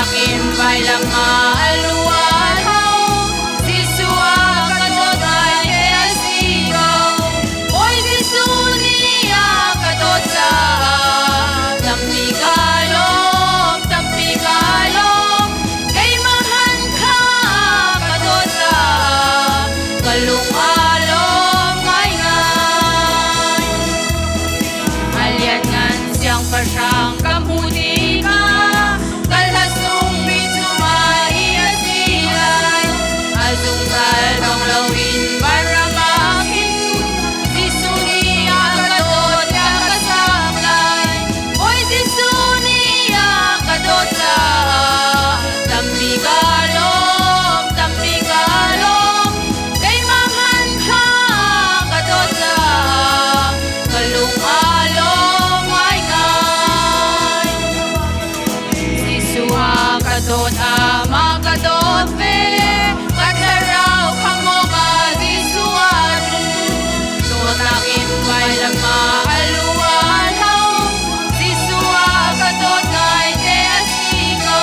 Dawtnak in vailam ah a luan ho. Jesuh a ka dawt ngai te a si ko. Bawi Jesuh nih a ka dawt caah tampi ka lawm, tampi ka lawm. Keimah hmanh kha a ka dawt caah ka lung aa lawm ngaingai. A lianngan siangpahrang ka hmuh tikah ka hla sungmi cu mah hi a si lai. A zungzal dong loin vanram ah khin Jesuh nih a ka dawt tiah ka sak lai. Bawi Jesuh nih a ka dawt caah tampi ka lawm, tampi ka lawm. Keimah hmanh kha ka dawt caah ka lung aa lawm ngaingai. Jesuh a ka dawt amah ka dawt ve, ka thlarau khamh awkah Jesuh a ṭum. Dawtnak in vailam ah a lu aa hlo, Jesuh a ka dawt ngaite a si ko.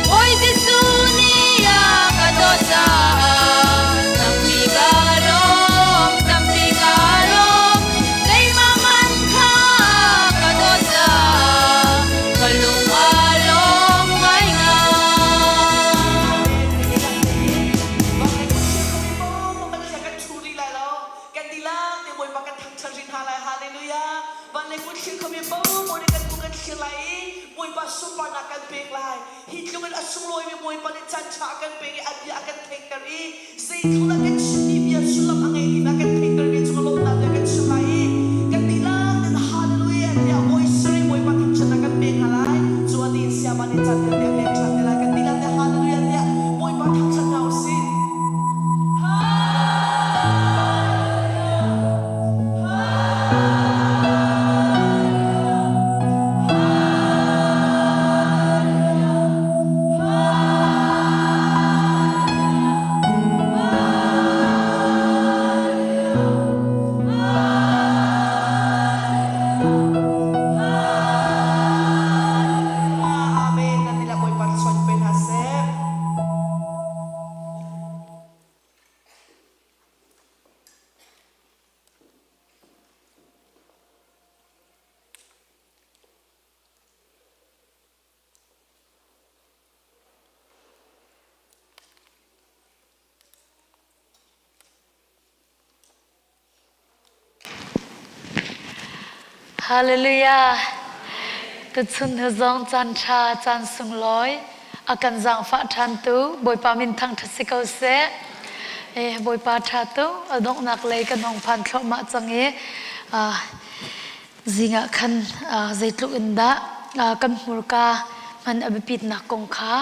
Bawi Jesuh nih a ka dawt caah tampi ka lawm, tampi ka lawm. Keimah man kha ka dawt caah ka lung aa lawm ngaingai. Kan dilang te Bawipa kan thangṭhat rih hna lai. Hallelujah. Van le kut thlir khomi paoh nih kan kut kan thlir lai i Bawipa sunparnak kan pek lai. Hi tluk in a sunglawimi Bawipa nih caan ṭha a kan pek i a bia a kan theihter i zeitluk dah kan chimmi bia sullam a ngei timi a kan theihtermi cungah lawmhnak bia kan chim lai i kan dihlak in Hallelujah tiah Bawi siri Bawipa thangṭhatnak kan pek hna lai. Cu a ti in sayama nih caan vialte a pek ṭhan te lai. Kan dihlak te Hallelujah tiah Bawipa thangṭhat hna u sih. Amen. Nan nih Bawipa thluachuah in pe hna seh. Hallelujah. Tuchun hu zong caan ṭha caan sunglawi a kan zaangfah ṭhan tu Bawipa min thangṭhat si ko seh. Eh, Bawipa ṭha tu a donghnak lei kan hong phan thluahmah cang i zing ah khan zeitluk in dah kan hmurka hman a biapitnak kong kha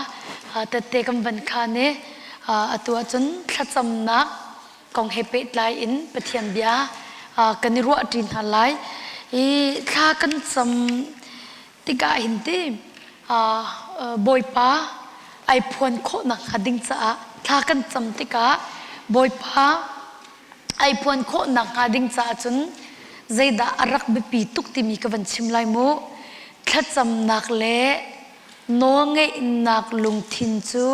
tette kan van khan i atu ahcun thlacamnak kong he pehtlai in Pathian bia kan i ruahṭi hna lai. I thla kan cam tikah hin ti Bawipa ai phuan khawhnak hnga ding caah thla kan cam tikah Bawipa ai phuan khawhnak hnga ding caah cun zeidah a rak biapi tuk timi ka van chim lai mu. Thlacamnak le nawlngeihnak lungthin cu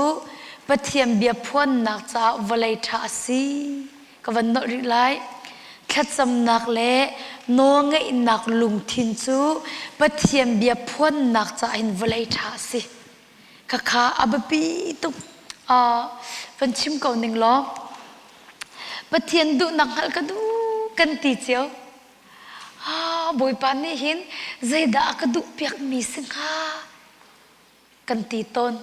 Pathian bia phuannak caah vawlei ṭha a si. Ka van nolh rih lai. Thlacamnak le nawlngeihnak lungthin cu Pathian bia phuannak caah hin vawlei ṭha a si. Khakha a biapi tuk. Van chim ko ning law Pathian duhnak hngalh ka duh kan ti cio. Ah, Bawipa nih hin zeidah a ka duhpiakmi si hnga kan ti tawn.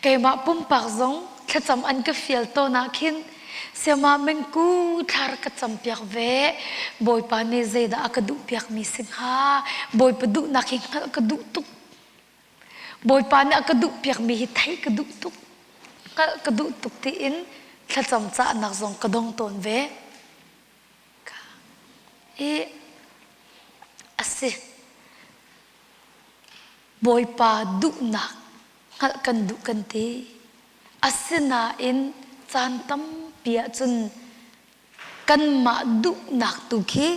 Keimah pumpak zong thlacam an ka fial tawn ah khin siama mengku thla rak ka campiak ve. Bawipa nih zeidah a ka duhpiakmi si hnga? Bawipa duhnak hi hngalh ka duh tuk. Bawipa nih a ka duhpiakmi hi theih ka duh tuk, hngalh ka duh tuk tiin thlacam cahnak zong ka dong tawn ve. I a si. Bawipa duhnak hngalh kan duh kan ti. Asinain caan tampi ahcun kanmah duhnak tu khi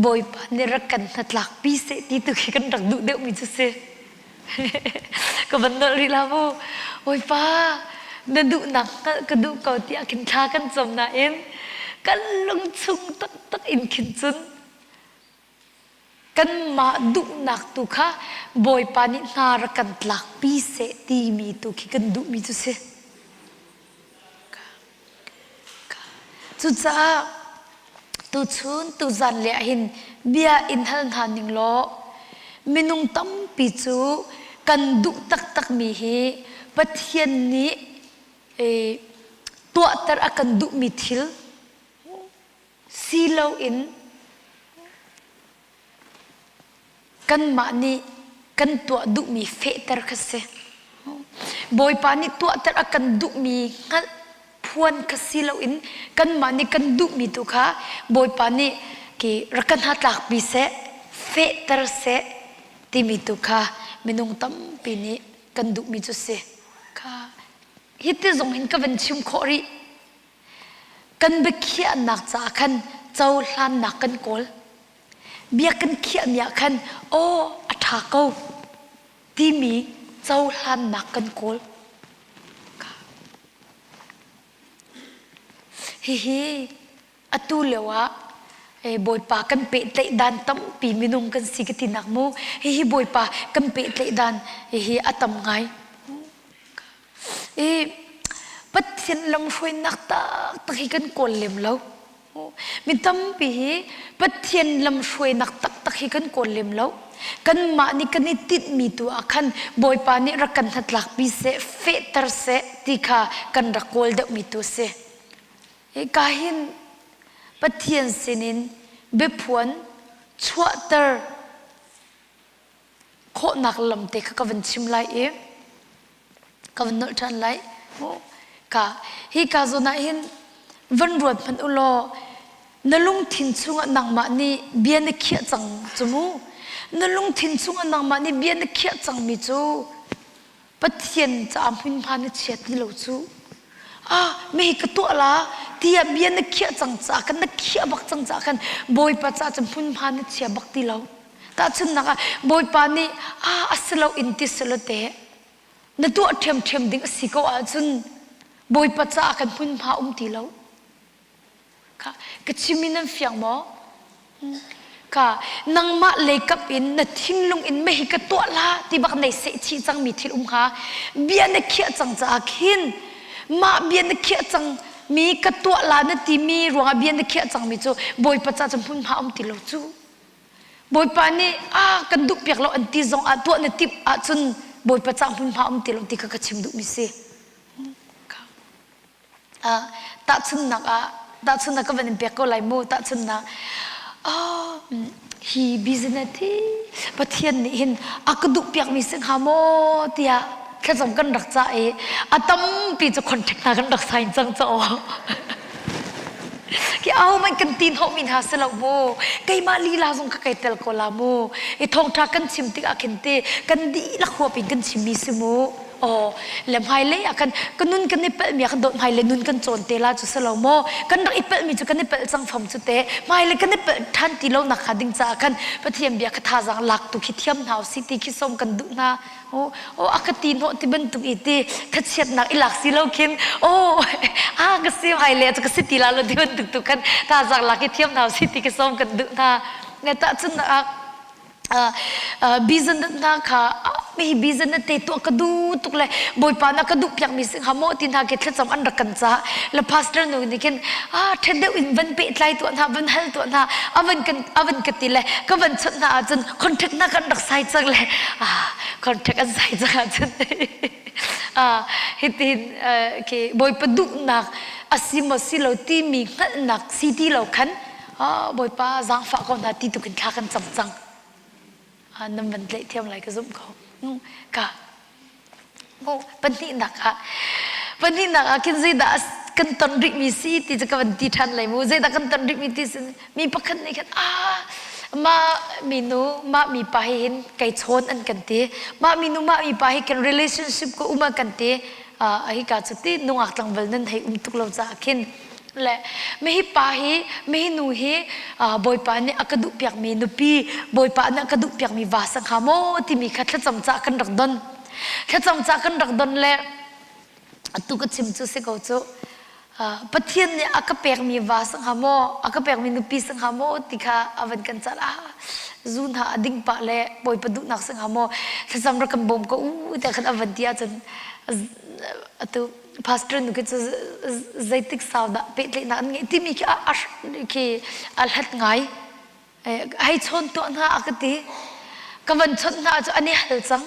Bawipa nih rak kan hnatlakpi seh ti tu khi kan rak duh deuhmi cu si. Ka van nolh rih la mu. Bawipa, na duhnak hngalh ka duh ko tiah khin thla kan cam nain kan lungchung taktak in khin cun kanmah duhnak tu kha Bawipa nih hna rak kan tlakpi seh timi tu khi kan duhmi cu si. Cucaah tuchun tuzan le ahhin bia in hal hna ning law minung tampi cu kan duh taktakmi hi Pathian nih tuahter a kan duhmi thil si loin Kanmah nih kan tuah duhmi fehter kha si. Bawipa nih tuahter a kan duhmi hngalh phuan kha si loin kanmah nih kan duhmi tu kha Bawipa nih ki rak kan hnatlakpi seh, fehter seh timi tu kha minung tampi nih kan duhmi cu si. Kha hiti zong hin ka van chim khawh rih. Kan biakhiahnak caah khan cohlannak kan kawl. Bia kan khiahmi ah khan aw a ṭha ko timi cohlannak kan kawl. Hihi atu lio ah Bawipa kan pehtlaih dan tampi minung kan si ka tinak mu. Hihi Bawipa kan pehtlaih dan hihi a tam ngai. I Pathian lamhruainak taktak hi kan kawl lem lo. Mi tampi hi Pathian lamhruainak taktak hi kan kawl lem lo. Kanmah nih kan i tinhmi tu ah khan Bawipa nih rak kan hnatlakpi seh, fehter seh ti kha kan rak kawl deuhmi tu a si. Hika hin Pathian sinin biaphuan chuahter khawhnak lam te kha ka van chim lai i ka van nolh ṭhan lai. Ka hi ka zawn ah hin van ruat hmanh u law na lungthin chungah nangmah nih bia na khiah cang cu mu. Na lungthin chungah nangmah nih bia na khiah cangmi cu Pathian caah hmunhma na chia ti lo cu. Ah, mi ka tuah la tiah bia na khiah cang caah kan na khiah bak cang caah khan Bawipa caah cun hmunhma na chia bak ti lo. Tahchunhnak ah Bawipa nih ah a si lo in ti selaw teh na tuah ṭhiamṭhiam ding a si ko ahcun Bawipa caah kan hmunhma um ti lo. Kha ka chim in nan fiang maw? Ka nangmah leikap in na thinlung in mehi ka tuah la ti bak nei seh chih cangmi thil um kha bia na khiah cang caah khin mah bia na khiah cang mi ka tuah la na timi ruangah bia na khiah cangmi cu Bawipa ca cu hmunhma um ti lo cu. Bawipa nih a kan duh piak lo an ti zong ah tuah na timh ahcun Bawipa ca hmunhma um ti lo ti kha ka chim duhmi si. Tahchunhnak ah tahchunhnak ka van in pek ko lai mu tahchunhnak hi business hi Pathian nih hin a ka duh piakmi si hnga maw tiah thlacam kan rak cah i a tampi cu contract hna kan rak sign cang ca aw. Ki ahohmanh kan ti hnawhmi hna si lo mu. Keimah lila zong ka kai tel ko la mu. I thawngṭha kan chim tikah khin ti kan dihlak huap in kan chimmi si mu. Aw, le hmailei ah khan ka nun kan i pelhmi ah khan dawt hmailei nun kan cawn te la cu si lo maw? Kan rak i pelhmi cu kan i pelh cang fam cu te. Hmailei kan i pelh ṭhan ti lo nak kha ding caah khan Pathian bia kha thazaang lak tu khi thiam hna usih ti khi sawm kan duh hna. Aw aw a ka ti hnawh ti bantuk i ti thachiatnak i lak si lo khin aw a ka si hai le cu ka si ti la lo ti bantuk tu khan thazaang lak i thiam hna usih ti khi sawm kan duh hna. Ne tahchun ah bizan hna kha mi bizan te tuah ka duh tuk le bawipa na ka duh piak mi si hnga maw ti hna ke thlacam an rak kan ca le pastor nu nih khin ah ṭha deuh in van pehtlai tuah hna van hal tuah hna avan kan avan ka ti le ka van chawnh hna ahcun contract hna kan rak sai cang le ah contract an sai cang ahcun ah hitin ke bawipa duhnak a si maw si lo timi hngalhnak si ti lo khan bawipa zaangfah ko hna ti tukin thla kan cam cang nan van tlaih thiam lai ka zumh ko ka Pahnihnak ah pahnihnak ah khin zeidah kan ton rihmi si ti cu ka van ti ṭhan lai mu. Zeidah kan ton rihmi ti sin mi pakhat nih khan ah mah minu mah mipa hi hin kai chawn an kan ti. Mah minu mah mipa hi kan relationship ka um an kan ti. Ah hika cu ti nungak tlangval nan hei um tuk lo caah khin. Le mihi pa hi mihi nu hi Bawipa nih a ka duh piakmi nupi Bawipa nih a ka duh piakmi va sang hnga maw timi kha thlacam ca kan rak don. Thlacam ca kan rak don le atu ka chim cu si ko cu Pathian nih a ka pekmi va sang hnga maw a ka pekmi nupi sang hnga maw ti kha a van kan cal ah zu hna a ding pah le Bawipa duhnak sang hnga maw thlacam rak kan bawm ko u tiah khan a van ti ahcun atu pastor nu khi cu zeitik sau dah pehtlaihnak an ngeih timi khi a khi a hlat ngai hei chawn tuah hna a ka ti ka van chawnh hna cu an i hal cang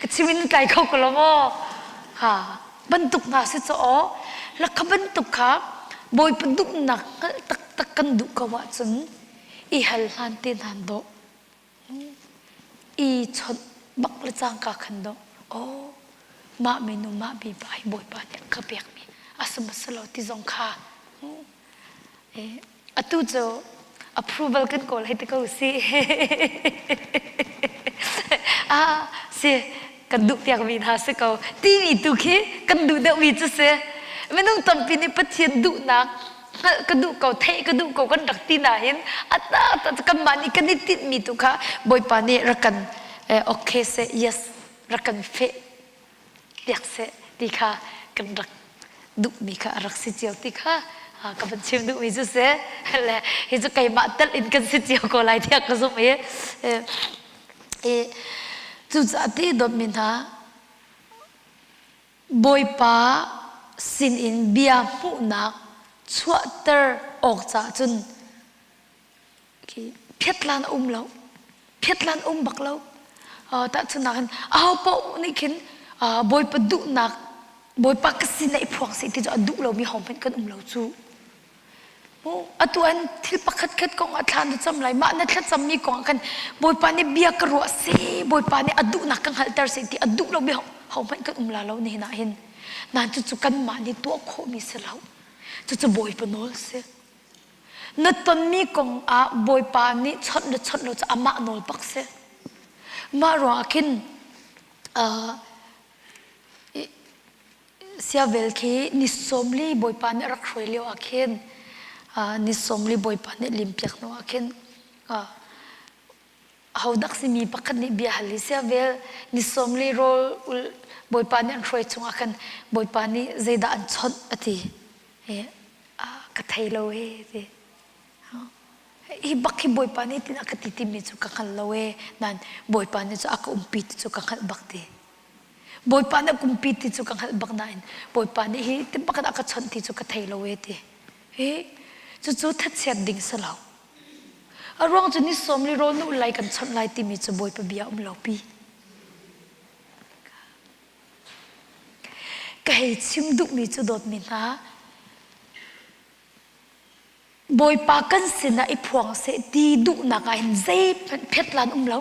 ka chim in tlai kho ko lo maw ha bantuk hna si cu aw la kha bantuk kha bawipa duhnak hngalh taktak kan duh ko ahcun i hal hlan te hnan dawh I chawnh bak le cangka khan dawh aw mah minu mah bipa hi Bawipa nih a ka pekmi a si maw si lo ti zong kha atu cu approval kan kawl hei ti ko si ah si kan duh piakmi hna si ko timi tu khi kan duh deuhmi cu si minung tampi nih Pathian duhnak hngalh ka duh ko theih ka duh ko kan rak ti nain a ta kanmah nih kan i tinhmi tu kha Bawipa nih rak kan okay seh yes rak kan feh piak seh ti kha kan rak duhmi kha a rak si cio ti kha ka van chim duhmi cu si le hi cu keimah telh in kan si cio ko lai tiah ka zumh i cucaah ti dawtmi hna Bawipa sinin bia hmuhnak chuahter awk caah cun phiatlan a um lo. Phiatlan um bak lo. Tahchunhnak in aho paoh nih khin Bawipa duhnak Bawipa ka sin ah i phuang seh ti cu a duh lomi hohmanh kan um lo cu. Atu an thil pakhat khat kong ah thla na cam lai. Mah na thlacammi kong ah khan Bawipa nih bia ka ruah seh, Bawipa nih a duhnak ka hngalhter seh ti a duh lomi hohmanh kan um la lo nihin ah hin. Nain cucu kanmah nih tuah khawhmi si lo. Cucu Bawipa nawl si. Na tonmi kong ah Bawipa nih chawnh le chawnh lo cu amah nawl bak si. Mah ruangah khin uh, Siavel khi ni 40 Bawipa nih a rak hruai lio ah khin ni 40 Bawipa nih limpiak hnu ah khin hodak simi pakhat nih bia hal i siavel ni 40 rawl ul Bawipa nih an hruai chung ah khan Bawipa nih zeidah an chawnh a ti. Ka thei lo e ti. Hi bak hi Bawipa nih tin a ka ti timi cu ka hngal lo e nain Bawipa nih cu a ka umpi ti cu ka hngalh bak ti. Bawipa nih a kumpi ti cu ka hngalh bak nain Bawipa nih hi ti bak in a ka chawnh ti cu ka thei lo e ti. Hi cucu thachiat ding si lo. A ruang cu ni sawm li rawl nu lai kan chawnh lai timi cu Bawipa bia um lo pi. Ka hei chim duhmi cu dawtmi hna Bawipa kan sinah i phuang seh ti duhnak ah hin zeihmanh phetlan um lo.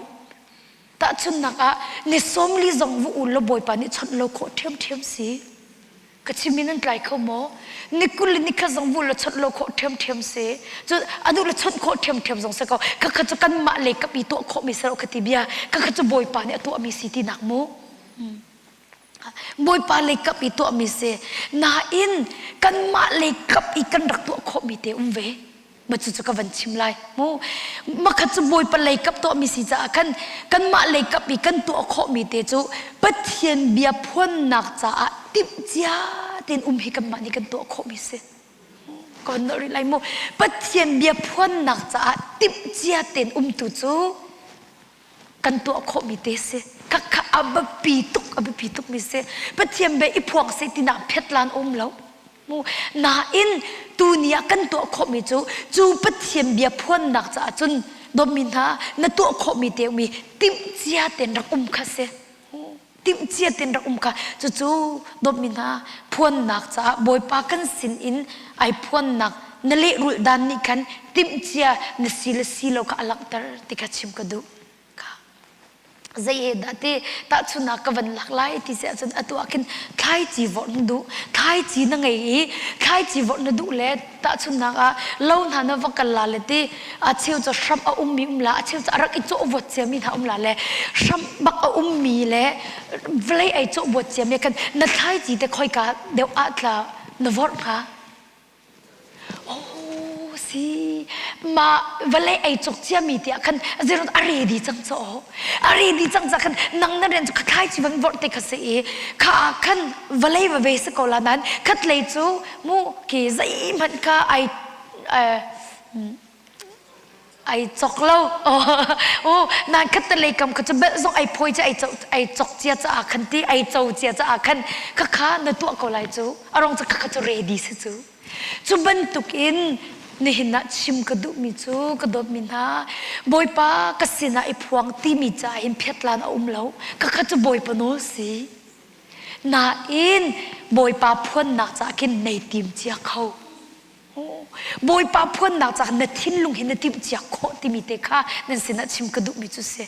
Tahchunhnak ah ni 40 zong va ul law Bawipa nih chawnh lo khawh ṭhiamṭhiam si. Ka chim in nan tlai kho maw? Ni 20 le ni khat zong vu la chawnh lo khawh ṭhiamṭhiam si. Cu anu le chawnh khawh ṭhiamṭhiam zong si ko. Khakha cu kanmah lei kap i tuah khawhmi si lo ka ti bia. Khakha cu Bawipa nih a tuahmi si tinak mu. Bawipa lei kap i tuahmi si. Nain kanmah lei kap i kan rak tuah khawhmi te um ve. Ma cucu ka van chim lai. Mu makhat cu Bawipa lei kap tuahmi si caah khan kanmah lei kap i kan tuah khawhmi te cu Pathian bia phuannak caah timhcia tein um hi kanmah nih kan tuah khawhmi si. Ka van nolh rih lai mu. Pathian bia phuannak caah timhcia tein umtu cu kan tuah khawhmi te si khakha a biapi tuk a biapi tukmi si Pathian bia i phuang seh tinak phetlan um lo mu nain tuni ah kan tuah khawhmi cu cu Pathian bia phuannak caah cun dawtmi hna na tuah khawhmi te mi timhcia tein rak um kha si timhcia tein rak um kha cucu dawtmi hna phuannak caah Bawipa kan sin in ai phuannak na lehrulh dan nih khan timhcia na si le si lo kha a langhter ti kha chim ka duh. Zei he dah ti tahchunhnak ka van lak lai ti si ahcun atu ah khin thlaici vorh na duh. Thlaici na ngei i thlaici vorh na duh le tahchunhnak ah lo hna na va kal la le ti a cheu cu hramh a ummi um la a cheu cu a rak i cawhvuat ciami hna um la le hramh bak a ummi le vawlei ei cawhvuat ciami khan na thlaici te khoika deuh ah tla na vorh hnga Oh si mah vawlei ei cawk ciami tiah khan zeirun a ready cang cu aw a ready cang ca khan nang na rian cu kha thlai ci van vorh te kha si i kha ah khan vawlei va ve si ko la nain khatlei cu mu ki zeihmanh kha ai ai cawk lo oh nan khat te lei kam kha cu belh zong ai phawi ci ai ai cawk cia caah khan ti ai co cia caah khan kha kha na tuah ko lai cu a rong cu kha kha cu ready si cu cu bantuk in nihin ah chim ka duhmi cu ka dawtmi hna bawipa ka sinah i phuang timi caah hin phiatlan a um lo kha kha cu bawipa nawl si nain bawipa phuannak caah khin nei tim cia kho Bawipa phuannak caah na thinlung hi na timhcia khawh timi te kha nan sinah chim ka duhmi cu si.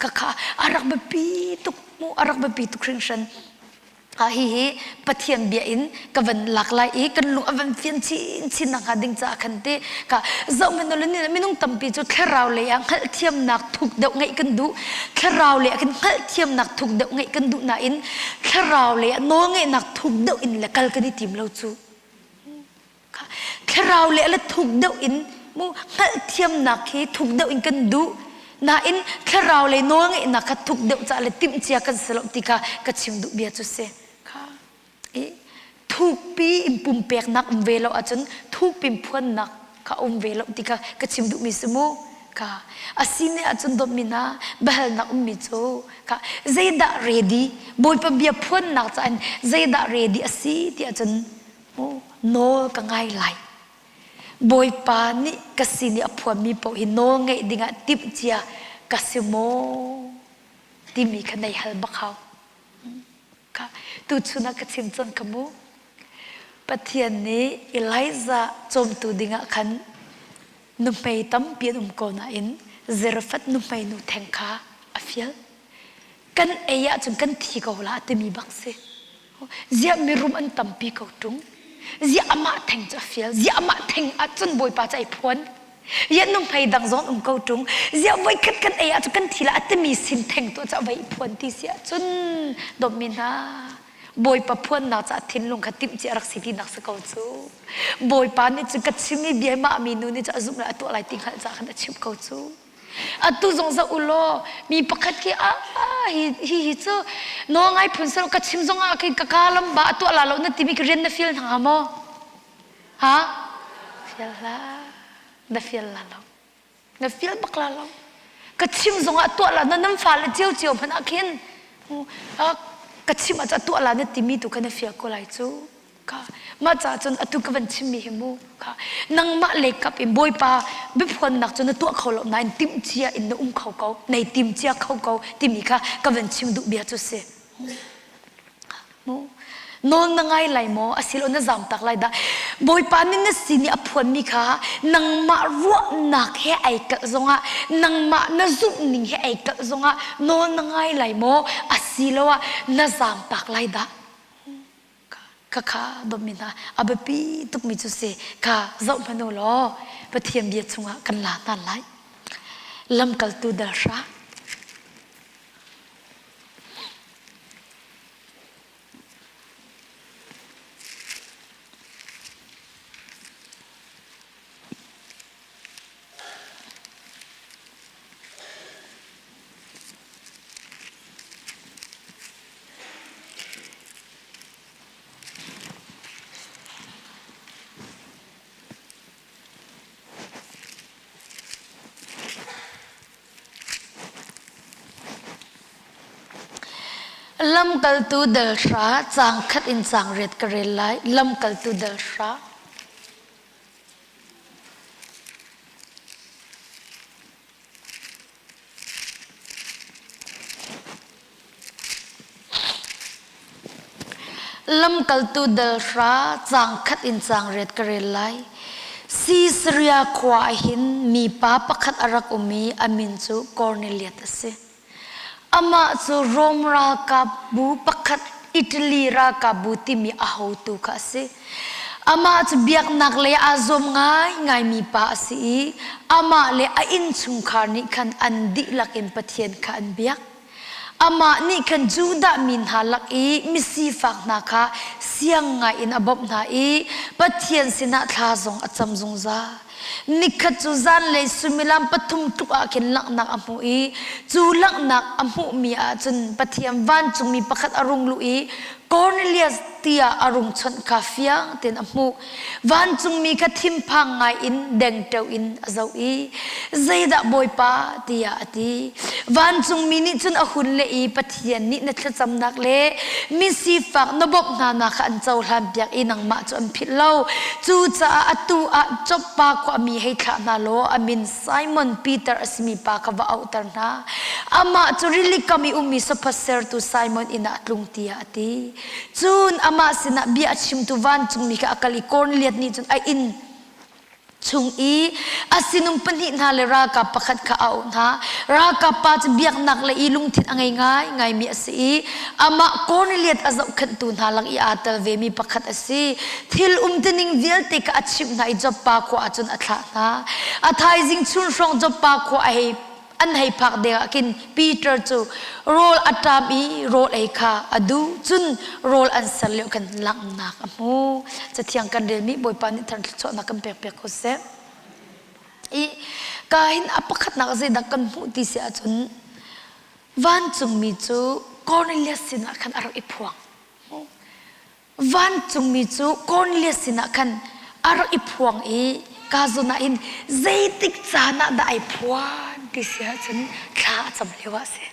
Ka kha a rak biapi tuk mu a rak biapi tuk hringhran. Hi hi Pathian bia in ka van lak lai i kan lung a van fian chin chin nakhnga ding caah khan ti ka zoh minung tampi cu thlarau lei ah hngalhthiamnak thuk deuh ngeih kan duh thlarau lei ah khin hngalhthiamnak thuk deuh ngeih kan duh nain thlarau lei ah nawlngeihnak thuk deuh in le kal kan i tim lo cu Thlarau le la thuk deuh in mu hngalhthiamnak hi thuk deuh in kan duh nain thlarau lei nawlngeihnak kha thuk deuh ca le timhcia kan si lo ti kha ka chim duh bia cu si kha i thukpi in pumpeknak um ve lo ahcun thukpi in phuannak kha um ve lo ti kha ka chim duhmi si mu Ka a si ne ahcun dawtmi hna biahalnak ummi cu ka zeidah ready Bawipa bia phuannak caah zeidah ready a si ti ahcun nawl ka ngai lai. Bawipa nih ka sin i a phuanmi paoh hi nawl ngeih dingah timhcia ka si maw timi kha nei hal bak hau. Ka tuchun ah ka chim cang ka mu. Pathian nih Elijah cawmtu dingah khan nuhmei tampi an um ko nain Zarephath nuhmei nu theng kha a fial. Kan ei ahcun kan thi ko la timi bak si. Ziah mirum an tampi ko ṭung. Ziah amah theng cu a fial. Ziah amah theng ahcun Bawipa cu ai phuan. Ziah nuhmei dang zong um ko ṭung. Ziah voikhat kan ei ahcun kan thi la a timi sin theng tu cu a vai phuan ti si ahcun dawtmi hna Bawipa phuannak caah thinlung kha timhcia a rak si tinak si ko cu. Bawipa nih cun ka chimmi bia mah mi nu nih cun a zumh lai a tuah lai ti hngalh caah khan a chimh ko cu. Atu zong zoh u law mi pakhat khi ah hi hi hi cu nawl ngai phun selaw ka chim zong ah khin ka ka lam ba a tuah la lo na timi ka rian na fial hna maw? Ha? Fial hlah. Na fial la lo. Na fial bak la lo. Ka chim zongah tuah la na nan fale cio cio hmanh ah khin ka chim ah tuah la na timi tu kha na fial ko lai cu. Ka mah caah cun atu ka van chimmi hi mu kha nangmah lei kap in Bawipa biaphuannak cu na tuah kho lo nain timhcia in na um kho ko nei timcia kho ko timi kha ka van chim duh bia cu si. Nawl na ngai lai maw asilo na zamtak lai dah Bawipa nih na sin i a phuanmi kha nangmah ruahnak he ai kalh zongah nangmah na zumhning he ai kalh zongah nawl na ngai lai maw asiloah na zamtak lai dah kha kha dawtmi hna a biapi tukmi cu si kha zoh hmanh u law Pathian bia chungah kan la hna lai lamkaltu dal hra Lamkaltu dal hra caang khat in caang riat ka rel lai. Lamkaltu dal hra. Lamkaltu dal hra caang khat in caang riat ka rel lai. Sisaria khua ah hin mipa pakhat a rak um i a min cu Kornelias a si. Amah cu Rom ralkapbu pakhat Italy ralkapbu timi a hotu kha a si. Amah cu biaknak lei aa zuam ngaingaimi pa a si i amah le a innchungkhar nih khan an dihlak in Pathian kha an biak. Amah nih khan Judah mi hna lak i misifak hna kha siang ngaiin a bawmh hna i Pathian sinah thla zong a cam zungzal. Nikhat cu zanlei suimilam pathum tluk ah khin langhnak a hmuh i cu langhnak a hmuhmi ah cun Pathian vancungmi pakhat a rung luh i Cornelius tiah a rung chawnh kha fiang tein a hmuh. Vancungmi kha thinphang ngai in dengteo in a zoh i zeidah Bawipa tiah a ti. Vancungmi nih cun a hun leh i Pathian nih na thlacamnak le misifak na bawmh hnanak kha an cohlanpiak i nangmah cu an philh lo. Cucaah atu ah Joppa khuami hei thlah hna law a min Simon Peter a simi pa kha va auhter hna. Amah cu rili kam i ummi sofa sertu Simon inn ah a tlung tiah a ti. Cun amah sinah bia a chimtu vancungmi kha a kal i Kornelias nih cun a inn chung i a sinum pahnih hna le ralkap pakhat kha a auh hna. Ralkap pa cu biaknak le i lungthin a ngei ngaingaimi a si i amah Kornelias a zohkhenhtu hna lak i aa tel vemi pakhat a si. Thil umtuning vialte kha a chimh hna i Joppa khua ah cun a thlah hna. A thaizing chun hrawng Joppa khua a hei an hei phak deng ah khin Peter cu rawl a ṭam i rawl ei kha a duh. Cun rawl an ser lio khan langhnak a hmu. Cathiang kan relmi Bawipa nih thar thluachuahnak kan pek piak ko seh. I ka hin a pakhatnak zeidah kan hmuh ti si ahcun vancungmi cu Cornelius sinah khan a rak i phuang. Vancungmi cu Cornelius sinah khan a rak i phuang i ka zawn ah hin zeitik caan ah dah ai phuan ti si ahcun thla a cam lio ah a si.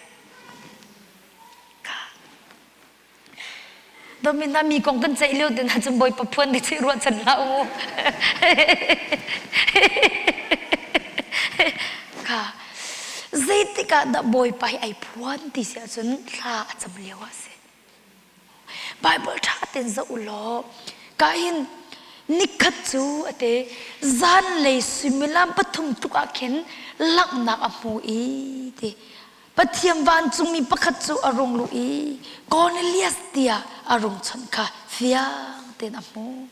Domina mi kong kan ceih lio te hna cun Bawipa phuan ti cih ruahchan hlah u. Ka zeitik ah dah Bawipa hi ai phuan ti si ahcun thla a cam lio ah a si. Bible ṭha tein zoh u law kahin nikhat cu ate zanlei suimilam pathum tluk ah khin langhnak a hmu i ti Pathian vancungmi pakhat cu a rung luh i Cornelius tiah a rung chawnh kha fiang tein a hmuh.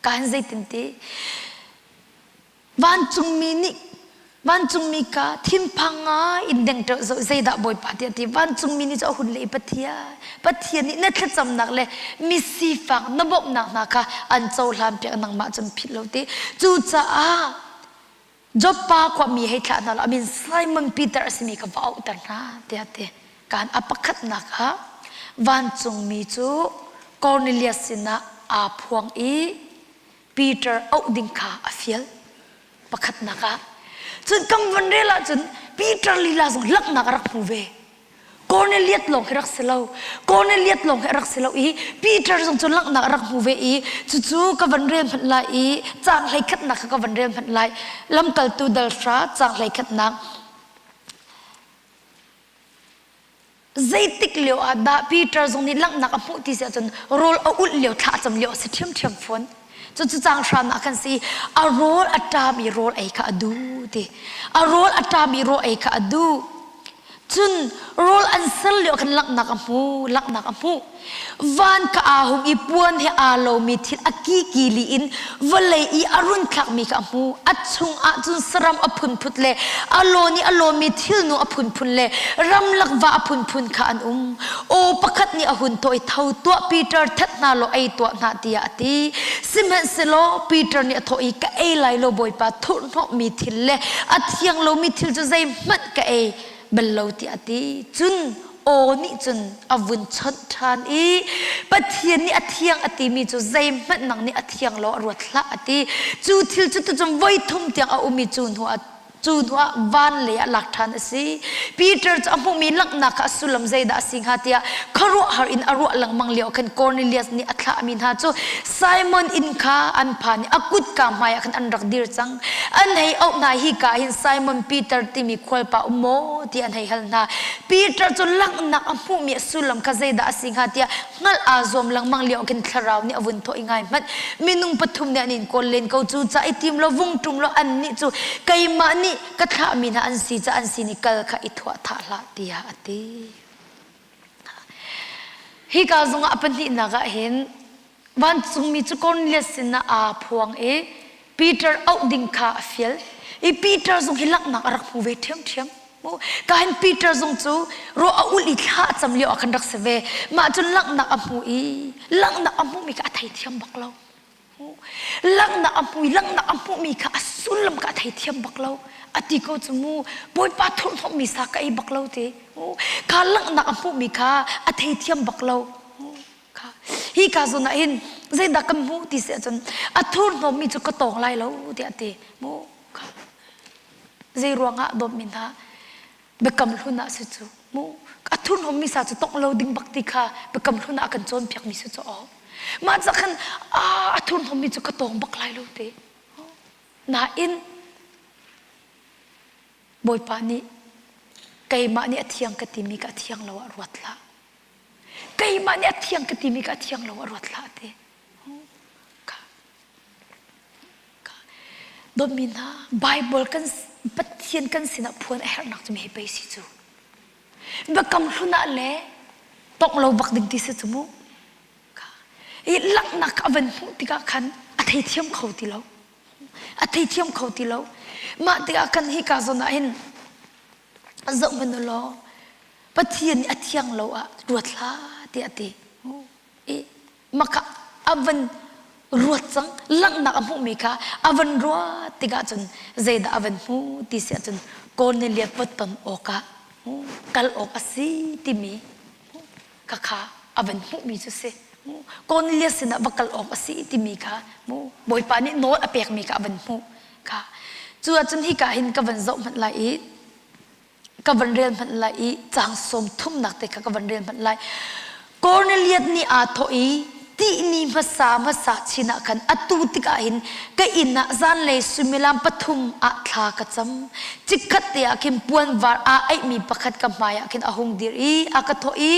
Kahin zeitin ti Vancungmi nih vancungmi ka thinphang ngai in dengṭeuh zoh zeidah Bawipa tiah a ti. Vancungmi nih cu a hun leh i Pathian, Pathian nih na thlacamnak le misifak na bawmhnak hna kha an cohlan piak nangmah cun philh lo ti. Cucaah Joppa khuami hei thlah hna law a min Simon Peter a simi kha va auhter hna tiah a ti. Kaan a pakhatnak ah vancungmi cu Cornelius sinah aa phuang i Peter auh ding kha a fial pakhatnak ah cun kan van rel ahcun Peter lila zong langhnak a rak hmu ve Cornelius lawng hi rak si lo Cornelius lawng hi a rak si lo i Peter zong cu langhnak a rak hmu ve i cucu ka van rel hmanh lai i caang hlei khatnak kha ka van rel hmanh lai lamkaltu dal hra caang hlei khatnak Zeitik lio ah dah Peter zong nih langhnak a hmuh ti si ahcun rawl a ulh lio thla a cam lio a si ṭhiamṭhiam fawn. Cucu caang hram ah khan si a rawl a ṭam i rawl ei kha a duh ti. A rawl a ṭam i rawl ei kha a duh. Cun rawl an ser lio khan langhnak a hmu, langhnak a hmuh. Van ka aa hung i puan he aa lomi thil a kikili in vawlei i a run thlakmi kha a hmu. A chungah cun saram a phunphut le a lawn i a lawmmi thilnu a phunphun le ramlak va a phunphun kha an um. Aw pakhat nih a hun thawh i tho tuah Peter that hna law ei tuah hna tiah a ti. Sihmanhsehlaw Peter nih a thawh i ka ei lai lo Bawipa thurhhnawhmi thil le a thiang lomi thil cu zeihmanh ka ei bal lo tiah a ti. Cun aw nih cun a vun chawnh ṭhan i Pathian nih a thiang a timi cu zeihmanh nang nih a thiang lo a ruat hlah a ti. Cu thil cu tucun voi thum tiang a um i cu hnu ah cu hnuah van lei ah lak ṭhan a si. Peter cu a hmuhmi langhnak kha a sullam zeidah a si hnga tiah khuaruahhar in a ruah lengmang lio khan Cornelius nih a thlahmi hna cu Simon inn kha an phan i a kutka hmaiah khan an rak dir cang. An hei auh hna hi ka hin Simon Peter timi khualpa um maw ti an hei hal hna. Peter cu langhnak a hmuhmi a sullam kha zeidah a si hnga tiah hngalh aa zuam lengmang lio khin thlarau nih a vun thawh i ngai hmanh. Minung pathum nih an in kawl len ko cu ca i tim law vung ṭum law annih cu keimah nih. nih ka thlahmi hna an si caah an sin i kal kha i thuah thah hlah tiah a ti. Hika zongah a pahnihnak ah hin vancungmi cu Cornelius sinah aa phuang i Peter auh ding kha a fial. I Peter zong hi langhnak a rak hmu ve ṭhiamṭhiam. Ka hin Peter zong cu ruah a ulh i thla a cam lio ah khan rak si ve. Mah cun langhnak a hmu i langhnak a hmuhmi kha a theithiam bak lo. Langhnak a hmu i langhnak a hmuhmi kha a sullam kha a theithiam bak lo. A ti ko cu mu Bawipa thurhhnawmhmi sa ka ei bak lo ti. Kha langhnak a hmuhmi kha a theithiam bak lo. Kha hi ka zawn ah hin zeidah kan hmuh ti si ahcun a thurhnawmmi cu ka tawng lai lo tiah a ti. Mu kha zei ruangah dawtmi hna biakam hlun ah si cu mu a thurhnawmmi sa cu tongh lo ding bak ti kha biakam hlun ah a kan cawnpiakmi si cu aw mah ca khan a thurhnawmmi cu ka tawng bak lai lo te nain Bawipa nih keimah nih a thiang ka timi ka a thiang lo ah ruat hlah keimah nih a thiang ka timi ka a thiang lo ah ruat hlah te Dawtmi hna, Bible kan Pathian kan sinah phuan a herhnak cu hei pei si cu. Biakam hlun ah le tongh lo bak ding ti si cu mu. I langhnak a van hmuh tikah khan a theithiam kho ti lo. A theithiam kho ti lo. Mah tikah khan hika zawn ah hin zoh hmanh u law Pathian nih a thiang lo ah ruat hlah tiah a ti. I maka a van ruat cang langhnak a hmuhmi kha a van ruat tikah cun zeidah a van hmu ti si ahcun Cornelius va ton awkah kal awk a si timi ka kha a van hmuhmi cu si Cornelius sinah va kal awk a si timi kha Bawipa nih nawl a pekmi kha a van hmuh kha cu ahcun hika hin ka van zoh hmanh lai i ka van rel hmanh lai i caang sawm thumnak te kha ka van rel hmanh lai. Kornelias nih aa thawh i tihni hmasa hmasa chin ah khan atu tikah hin ka inn ah zanlei suimilam pathum ah thla ka cam. Chikkhat te ah khin puanvar aa aihmi pakhat ka hmai ah khin a hung dir i a ka thawh i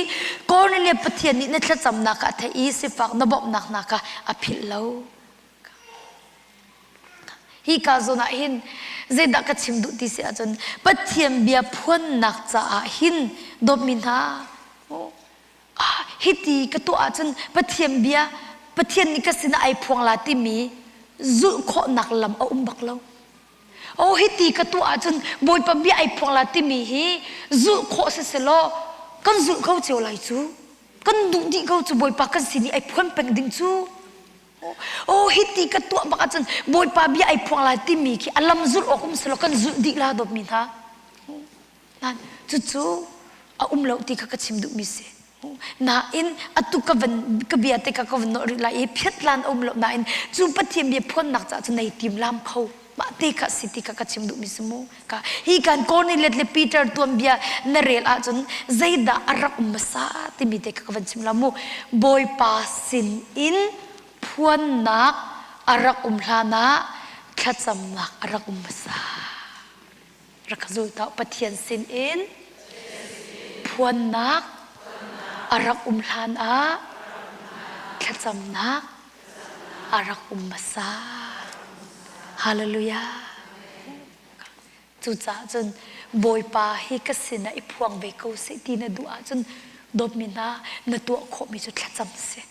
Kornelias Pathian nih na thlacamnak kha a theih i sifak na bawmhnak hna kha a philh lo. Hika zawn ah hin zeidah ka chim duh ti si ahcun Pathian bia phuannak caah hin dawtmi hna ah hiti ka tuah ahcun Pathian bia Pathian nih ka sinah ai phuang la timi zulh khawhnak lam a um bak lo. Oh hiti ka tuah ahcun Bawipa bia ai phuang la timi hi zulh khawh si selaw kan zulh kho cio lai cu. Kan duh dih ko cu Bawipa kan sin i ai phuan peng ding cu. Oh hiti ka tuah bak ahcun Bawipa bia ai phuang lai timi khi a lam zulh awk um selaw kan zulh dih la dawtmi hna. Nan cucu a um lo ti kha ka chim duhmi si. Nain atu ka van ka bia te ka ka van nawh rih lai i phiatlan a um lo nain cu Pathian bia phuannak caah cun nei tim lam kho mah te kha si ti kha ka chim duhmi si mu. Ka hi kan Cornelius le Peter tuanbia na rel ahcun zeidah a rak um hmasa timi te kha ka van chim la mu. Bawipa sin in phuannak a rak um hlan ah thlacamnak a rak um hmasa. Rak ka zul ta Pathian sin in phuannak a rak um hlan ah thlacamnak a rak um hmasa. Hallelujah. Cucaah cun Bawipa hi ka sinah i phuang ve ko seh ti na duh ahcun dawtmi hna na tuah khawhmi cu thlacam si.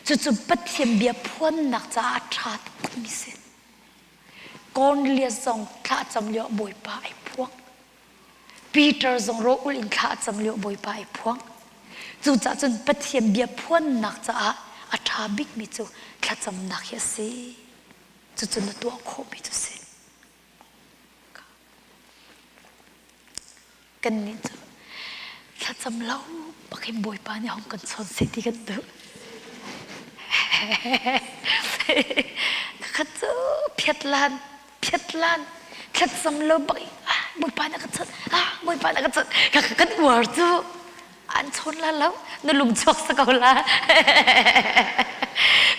Cucu Pathian bia phuannak caah a ṭha tukmi si. Cornelius zong thla a cam lio ah Bawipa ai phuang. Peter zong rawlulh in thla a cam lio Bawipa ai phuang. Cucaah cun Pathian bia phuannak caah a ṭha bikmi cu thlacamnak hi a si. Cucu na tuah khawhmi cu si. Kannih cu thlacam lo bak in Bawipa nih hong kan chawn seh ti kan duh. Kakhat cu phiatlan phiatlan thlacam lo bak in ah Bawipa na ka chawnh ah Bawipa na ka chawnh ka kan uar cu an chawn la lo na lung chuak sa ko la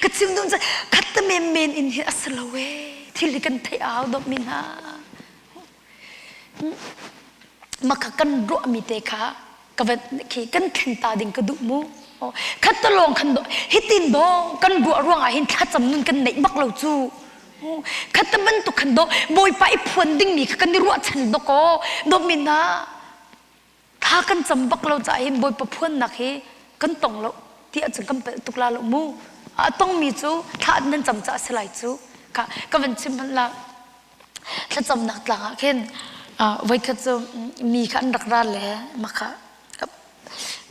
ka chim dum khat te men men in hi a si lo e thil hi kan theih au dawp mi hna maka kan ruah mi te kha ka van khi kan thlen ta ding ka duh mu khat te lawng khan do hitin do kan ruah ruang ah hin thlacam nun kan neih bak lo cu. Khat bantuk khan do Bawipa i phuan dingmi kha kan i ruahchan dok aw. Dawtmi hna, thla kan cam bak lo caah hin Bawipa phuannak hi kan tong lo ti ahcun kan palh tuk la lo mu. A tongmi cu thla nan cam caah si lai cu. Ka ka van chim hmanh la. Thlacamnak tlang ah khin voikhat cu mi kha an rak ra le maka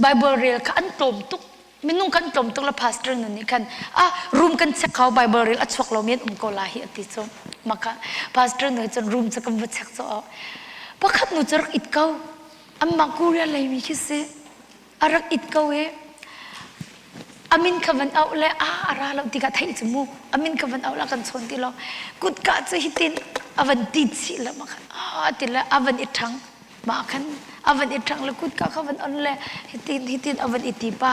Bible rel kha an tlawm tuk minung kan tlawm tuk le pastor nu nih khan ah room kan check kho Bible rel a chuak lomi an um ko la hi a ti cu maka pastor nu cun room cu kan va check cu pakhat nu cu rak it ko amah Korea lei mi khi si a rak it ko i amin kha van auh le a a ra lo tikah theih cu mu amin kha van auh la kan chawn ti lo kutka cu hitin a van ti chih le ma khan a ti le a van i ṭhang mah khan a van i ṭhang le kutka kha van on le hitin hitin a van i ti pa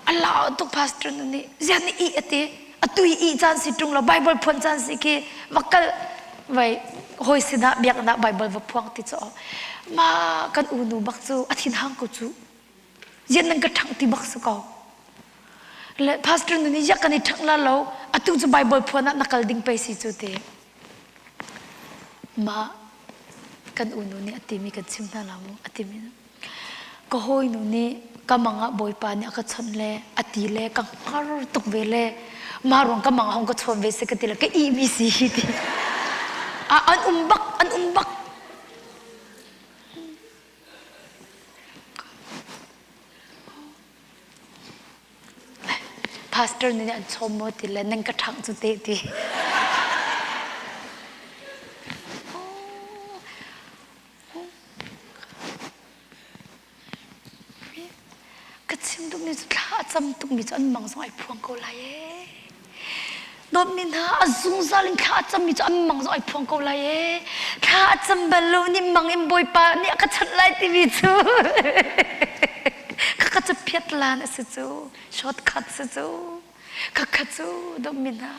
a lau tuk pastor nu nih zian nih i ati atu i i caan si ṭung lo bible phuan caan si khi va kal vai hawi sinah biaknak bible va phuang ti cu ma kan unu bak cu a thin hang ko cu zian nan ka ṭhang ti bak si ko le pastor nu nih yak kan i ṭhang la lo atu cu bible phuan ah na kal ding pei si cu ti Mah kan unu nih a timi kan chim hna la mu a timi ka hawinu nih ka mang ah Bawipa nih a ka chawnh le a ti le ka hngar tuk ve le mah ruang ka mang ah hong ka chawn ve si ka ti le ka ihmi si hi ti ah an um bak an um bak Pastor nih an chawm maw ti le nan ka ṭhangh cu te ti. Ka chim duhmi cu thla a cam tukmi cu an mang zong ai phuang ko lai ee. Dawtmi hna a zungzal in thla a cammi cu an mang zong ai phuang ko lai ee. Thla a cam bal lo nih mang in Bawipa nih a ka chanh lai timi cu khakha cu phiat lan a si cu shortcut si cu khakha cu dawtmi hna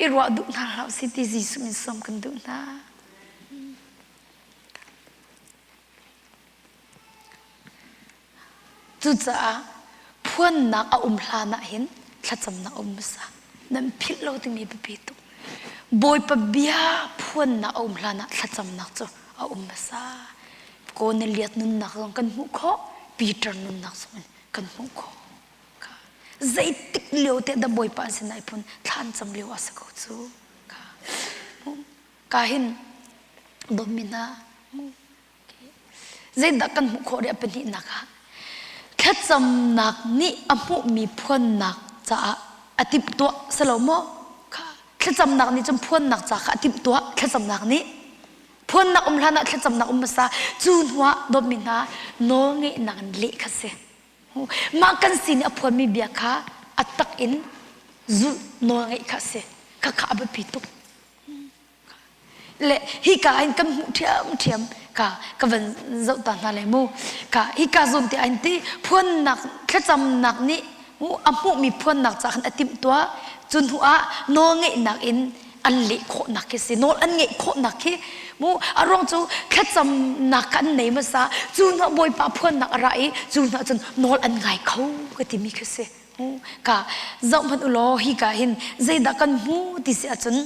i ruah duh hna hlah si ti Jesuh min sawm kan duh hna. Cucaah phuannak a um hlan ah hin thlacamnak a um hmasa. Nan philh lo timi biapi tuk. Bawipa bia phuannak a um hlan ah thlacamnak cu a um hmasa. Kornelias nunnak zong kan hmuh khawh, Peter nunnak zong in kan hmuh khawh. Zeitik lio te dah Bawipa an sinah i phun thla an cam lio a si ko cu. Ka hin dawtmi hna Zeidah kan hmuh khawh rih a pahnihnak ah? Thlacamnak nih a hmuhmi phuannak caah a timhtuah si lo maw? Kha thlacamnak nih cun phuannak ca kha a timhtuah thlacamnak nih phuannak um hlan ah thlacamnak um hmasa cu hnuah dawtmi hna nawlngeihnak in leh kha si. Mah kan sin i a phuanmi bia kha a tak in zulh nawlngeih kha si. Kha kha a biapi tuk. Le hika in kan hmuh ṭhiamṭhiam ka ka van zoh ta hna lai mu. Ka hika zawn te ain ti phuannak thlacamnak nih a hmuhmi phuannak ca khan a timhtuah cu hnu ah nawlngeihnak in an leh khawhnak khi si nawl an ngeih khawhnak khi mu a ruang cu thlacamnak kha an nei hmasa cu hnu ah Bawipa phuannak a ra i cu hnu ah cun nawl an ngai kho ka timi khi si ka zoh hmanh u law hika hin zeidah kan hmu ti si ahcun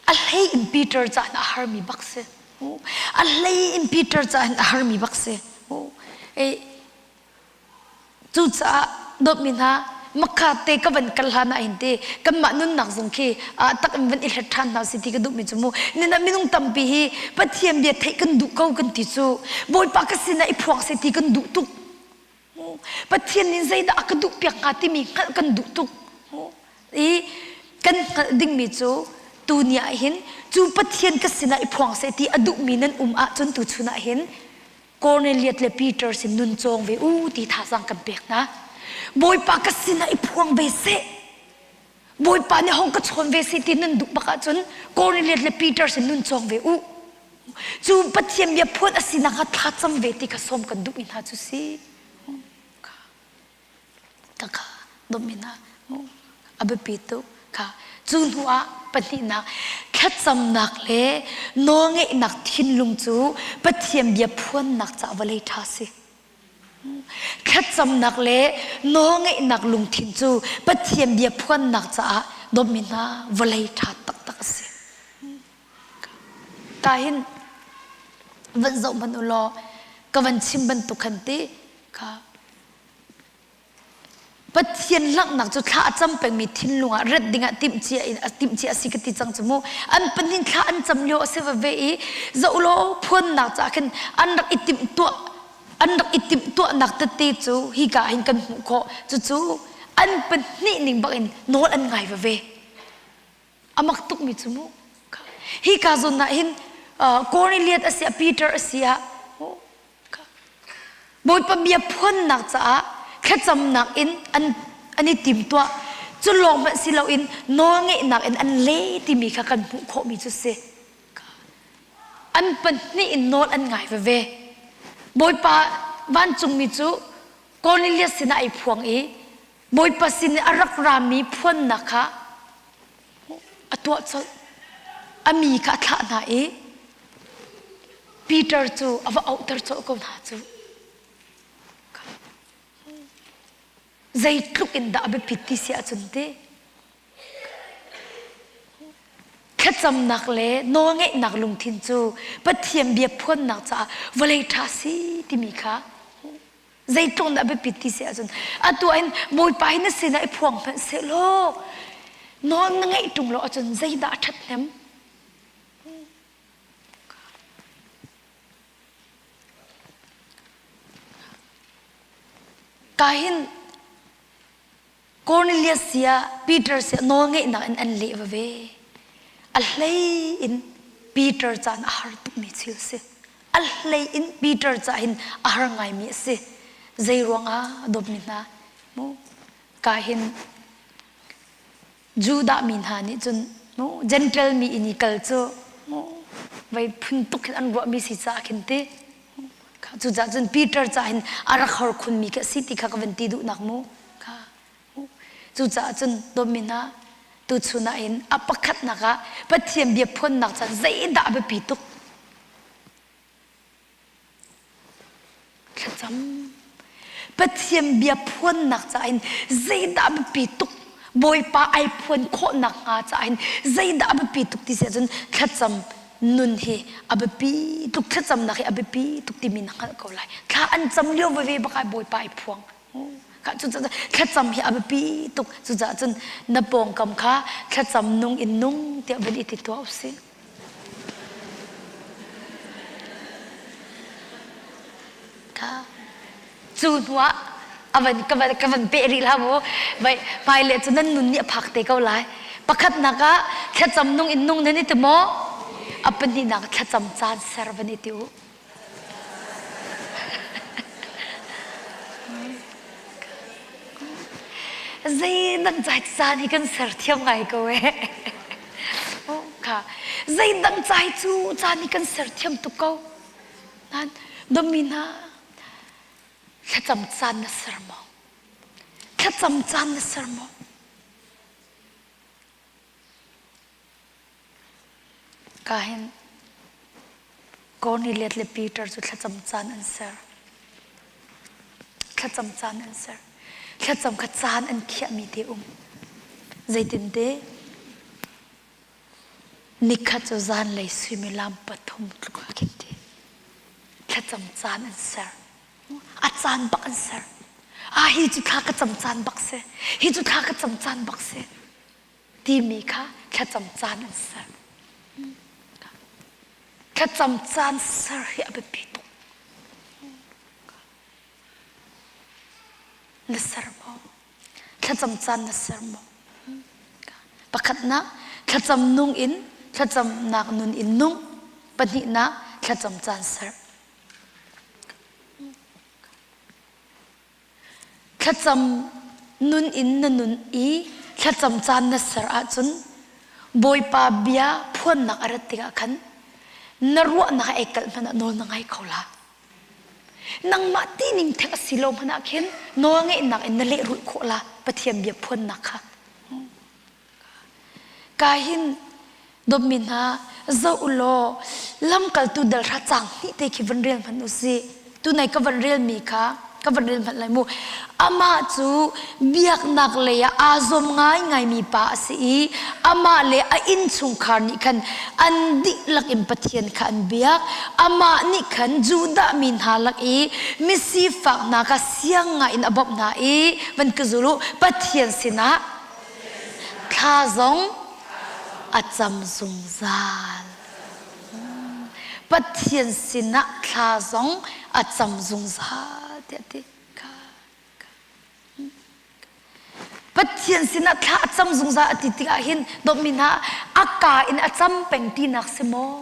A hlei in Peter caah a harmi bak si. A hlei in Peter caah a harmi bak si. Cucaah dawtmi hna makha te ka van kal hlan ah hin te kanmah nunnak zong khi tak in van i hlet ṭhan hna si ti ka duhmi cu mu nina minung tampi hi Pathian bia theih kan duh ko kan ti cu Bawipa ka sinah i phuang seh ti kan duh tuk Pathian nih zeidah a ka duhpiak hnga timi hngalh kan duh tuk. I kan hngalh dingmi cu tuni ah hin cu Pathian ka sinah i phuang seh ti a duhmi nan um ahcun tuchun ah hin Cornelius le Peter sin nun cawng ve u ti thazaang kan pek hna. Bawipa ka sinah i phuang ve seh. Bawipa nih hong ka chawn ve seh ti nan duh bak ahcun Cornelius le Peter sin nun cawng ve u. Cu Pathian bia phuan a sinak kha thlacam ve ti kha sawm kan duhmi hna cu si. Ka kha dawtmi hna a biapi tuk kha cu hnu ah pahnihnak thlacamnak le nawlngeihnak thinlung cu Pathian bia phuannak caah vawlei ṭha si. Thlacamnak le nawlngeihnak lungthin cu Pathian bia phuannak caah dawtmi hna vawlei ṭha taktak a si. Ka hin van zoh hmanh u law ka van chim bantuk khan ti kha Pathian langhnak cu thla a cam pengmi thinlung ah ret dingah timhcia in timhcia a si ka ti cang cu mu. An pahnih thla an cam lio a si veve i zoh law phuannak caah khin an rak i timhtuah an rak i timhtuahnak tete cu hika hin kan hmuh khawh. Cucu an pahnih ning bak in nawl an ngai veve. A mak tukmi cu mu. Hika zawn ah hin Cornelius a si ah Peter a si ah Bawipa bia phuannak caah thlacamnak in an an i timtuah. Cu lawng hmanh si loin nawlngeihnak in an le timi kha kan hmuh khawhmi cu si. An pahnih in nawl an ngai veve. Bawipa vancungmi cu Cornelius sinah ai phuang i Bawipa sin i a rak rami phuannak kha a tuah colh. A mi kha a thlah hna i Peter cu a va auhter colh ko hna cu. Zeitluk in dah a biapit ti si ahcun ti thlacamnak le nawlngeihnak lungthin cu Pathian bia phuannak caah vawlei ṭha si timi kha zeitluk dah biapit ti si ahcun atu ah hin Bawipa hi na sinah i phuang hmanh sehlaw nawl na ngeih ṭung lo ahcun zeidah a ṭhathnem? Ka hin Cornelius sia Peter sia nawlngeihnak in an leh veve. A hlei in Peter caan a har tukmi thil si. A hlei in Peter ca hin a har ngaimi a si. Zei ruangah dawtmi hna mu ka hin Judah mi hna nih cun mu Gentile mi in i kal cu mu vei phun tuk hin an ruahmi si caah khin ti Cucaah cun Peter ca hin a rak hor khunmi khi a si ti kha ka van ti duhnak mu. Kha. Cucaah cun dawtmi hna tuchun ah hin a pakhatnak ah Pathian bia phuannak caan zeidah a biapi tuk? Thlacam. Pathian bia phuannak caah hin zeidah a biapi tuk? Bawipa ai phuan khawhnak hnga caah hin zeidah a biapi tuk ti si ahcun thlacam nun hi a biapi tuk thlacamnak hi a biapi tuk timi na hngalh ko lai. Thla an cam lio veve bak ah Bawipa ai phuang. Thlacam hi a biapi tuk. Cucaah cun na pawngkam kha thlacam nung in nung tiah van i ti tuah usih. Cu hnuah a van ka van ka van peh rih hlah mu vai hmailei cu nan nun nih a phak te ko lai pakhatnak ah thlacam nung in nung nan i ti maw a pahnihnak thlacam caan ser van i ti u Zeidang cai caan hi kan ser thiam ngai ko eh. Kha zeidang cai cu caan hi kan ser thiam tuk ko. Nan domi hna thlacam caan na ser maw? Thlacam caan na ser maw? Ka hin Cornelius le Peter cu thlacam caan an ser. Thlacam caan an ser. Thlacam kha caan an khiahmi te um. Zeitinte nikhat cu zanlei suimilam pathum tluk ah khin ti. Thlacam caan an ser. A caan bak an ser. Ah hi cu thla ka cam caan bak si. Hi cu thla ka cam caan bak si. Timi kha thlacam caan an ser. Thlacam caan ser hi a biapi tuk. Na ser maw? Thlacam caan na ser maw? Pakhatnak, thlacam nung in thlacamnak nun in nung. Pahnihnak, thlacam caan ser. Thlacam nun in na nun i thlacam caan na ser ahcun Bawipa bia phuannak a rat tikah khan na ruahnak ei kalh hmanh ah nawl na ngai kho la. Nangmah tining theng a si lo hmanh ah khin nawl ngeihnak in na lehrulh khawh la Pathian bia phuannak kha. Ka hin dawtmi hna zoh u law lamkaltu dal hra caang hnih te khi van rel hmanh u sih. Tunai ka van relmi kha. Ka van rel hmanh lai mu. Amah cu biaknak lei ah aa zuam ngaingaimi pa a si i amah le a innchungkhar nih khan an dihlak in Pathian kha an biak. Amah nih khan Judah mi hna lak i misifak hna kha siang ngaiin a bawmh hna i van ka zul u Pathian sinah thla zong a cam zungzal. Pathian sinah thla zong a cam zungzal tiah a ti. Pathian sinah thla a cam zungzal a ti tikah hin dawtmi hna a ka in a cam peng tinak si maw?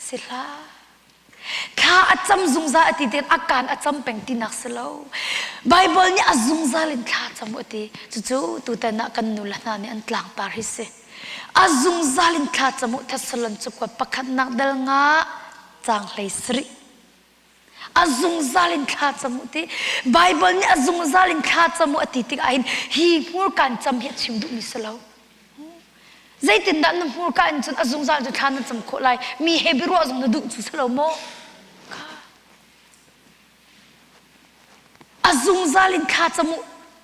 Si hlah. Thla a cam zungzal a ti tikah a kaan a cam peng tinak si lo. Baibal nih a zungzal in thla cam u a ti. Cucu tutan ah kan nule hna nih an tlangtar hi si. A zungzal in thla cam u Thessalon cakuat pakhatnak dal nga caang 17. A zungzal in thla cam u ti. Baibal nih a zungzal in thla cam u a ti tikah hin hi hmurkaan cam hi a chim duhmi si lo. Zeitindah na hmurka in cun a zungzal cu thla na cam khawh lai? Mi he biaruah zong na duh cu si lo maw? A zungzal in thla cam u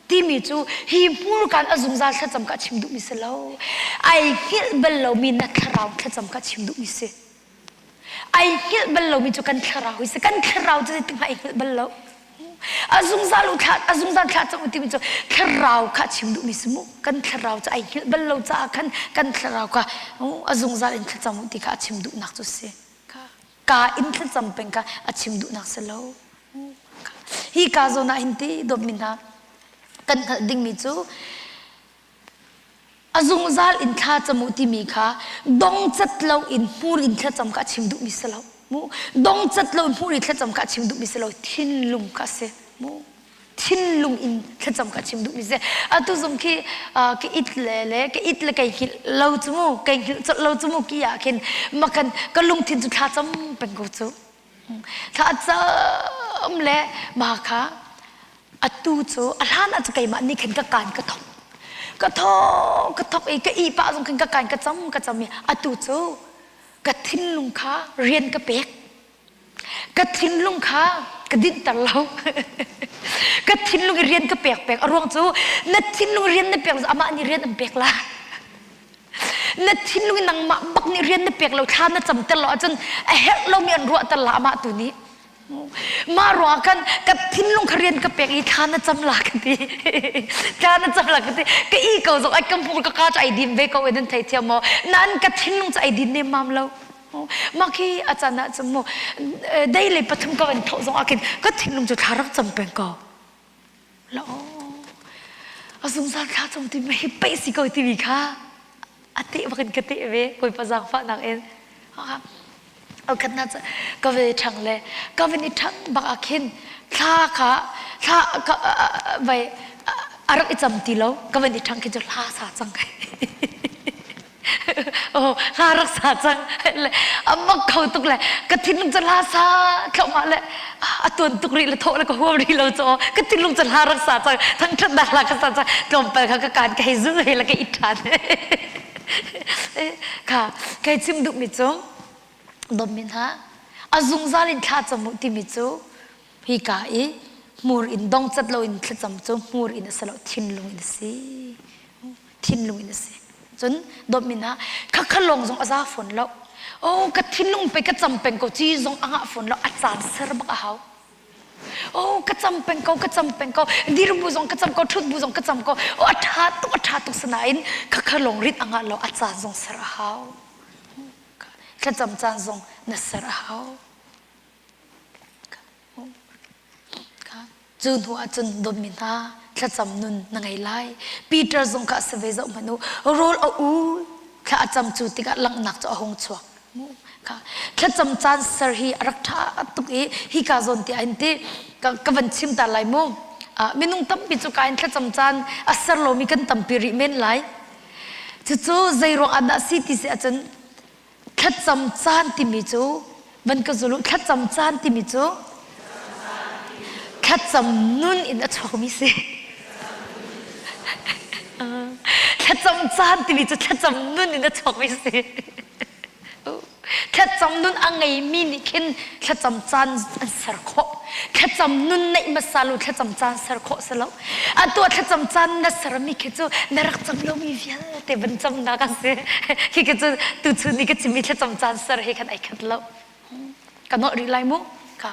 timi cu hi hmurkaan a zungzal thlacam kha a chim duhmi si lo. Ai hngilh bal lomi na thlarau thlacam kha a chim duhmi si. Ai hngilh bal lomi cu kan thlarau hi si. Kan thlarau cu zeitik hmanh ai hngilh bal lo. A zungzal u thla a zungzal thla cang u timi cu thlarau kha a chim duhmi si mu. Kan thlarau cu ai hngilh bal lo caah khan kan thlarau kha a zungzal in thlacam u ti kha a chim duhnak cu si. Ka in thlacam peng kha a chim duhnak si lo. Hi ka zawn ah hin ti dawtmi hna kan hngalh dingmi cu A zungzal in thla cam u timi kha dongcat lo in hmur in thlacam kha a chim duhmi si lo. Mu dongcat lo in hmur in thlacam kha a chim duhmi si lo. Thinlung kha a si. Mu thinlung in thlacam kha a chim duhmi si. Atu zong khi ka it le le ka it le kai hngilh lo cu mu kai hngilh colh lo cu mu ki ah khin makan ka lungthin cu thla cam peng ko cu. Thla cam le ma kha atu cu a hlan ah cu keimah nih khin ka kaan ka thok ka thok ka thok i ka ih pah zong khin ka kaan ka cam ka cam i atu cu ka thinlung kha rian ka pek ka thinlung kha ka dinhter lo ka thinlung i rian ka pek pek a ruang cu na thinlung rian na pek amah nih rian an pek la na thinlung i nangmah bak nih rian na pek lo thla na camter lo ahcun a herh lomi an ruahter la amah tu nih mah ruang khan ka thinlung kha rian ka pek i thla na cam la ka ti thla na cam la ka ti ka i ko zong ai ka hmur ka ka cu ai dim ve ko in thei thiam maw nan ka thinlung cu ai din nem mam lo mah khi a caan ah cun mu dei le pathum ka van thawh zong ah khin ka thinlung cu thla rak cam peng ko la a zungzal thla cam ti hi pei si ko timi kha a teh bakin ka teh ve Bawipa zaangfahnak in khat na ka ve ṭhang le ka van i ṭhang bak ah khin thla kha thla ka vai a rak i cam ti lo ka van i ṭhang khi cu hla sa cang oh hla rak sa cang le a mak kho tuk le ka thinlung cu hla sa thlauhmah le a tuan tuk rih le thawh le ka huam rih lo cu ka thinlung cu hla rak sa cang thangṭhatnak hla ka sa cang tlawmpal kha ka kaan ka hei zul he le ka i ṭhan kha kai chim duhmi cu dawtmi hna a zungzal in thla cam u timi cu hika i hmur in dongcat loin thlacam cu hmur in a si lo thinlung in a si thinlung in a si cun dawtmi hna khakha lawng zong a za fawn lo oh ka thinlung pe ka cam peng ko ci zong a ngah fawn lo a caan ser bak a hau Oh, ka cam peng ko, ka cam peng ko. Dir bu zong ka cam ko, ṭhut bu zong ka cam ko. Oh, a ṭha tuk, a ṭha tuk sinain khakha lawng rit a ngah lo, a caan zong ser a hau. Thlacam caan zong na ser a hau. Cu hnu ah cun dawtmi hna, thlacam nun na ngei lai. Peter zong kha a si ve zoh hmanh u. Rawl a ul, thla a cam cu tikah langhnak cu a hung chuak. Thlacam caan ser hi a rak ṭha tuk i hika zawn tiah in ti ka van chim ta lai mu. Minung tampi cu ka in thlacam caan a ser lomi kan tampi rih men lai. Cucu zei ruang ah dah si ti si ahcun thlacam caan timi cu van ka zul u thlacam caan timi cu thlacam nun in a chuakmi si. Thlacam caan timi cu thlacam nun in a chuakmi si. Thlacam nun a ngeimi nih khin thlacam caan an ser khawh. Thlacam nun neih hmasa lo thlacam caan ser khawh si lo. Atu ah thlacam caan na sermi khi cu na rak cam lomi vialte van camnak a si. Khi khi cu tuchun i ka chimmi thlacam caan ser he khan ai khat lo. Ka nolh rih lai mu. Ka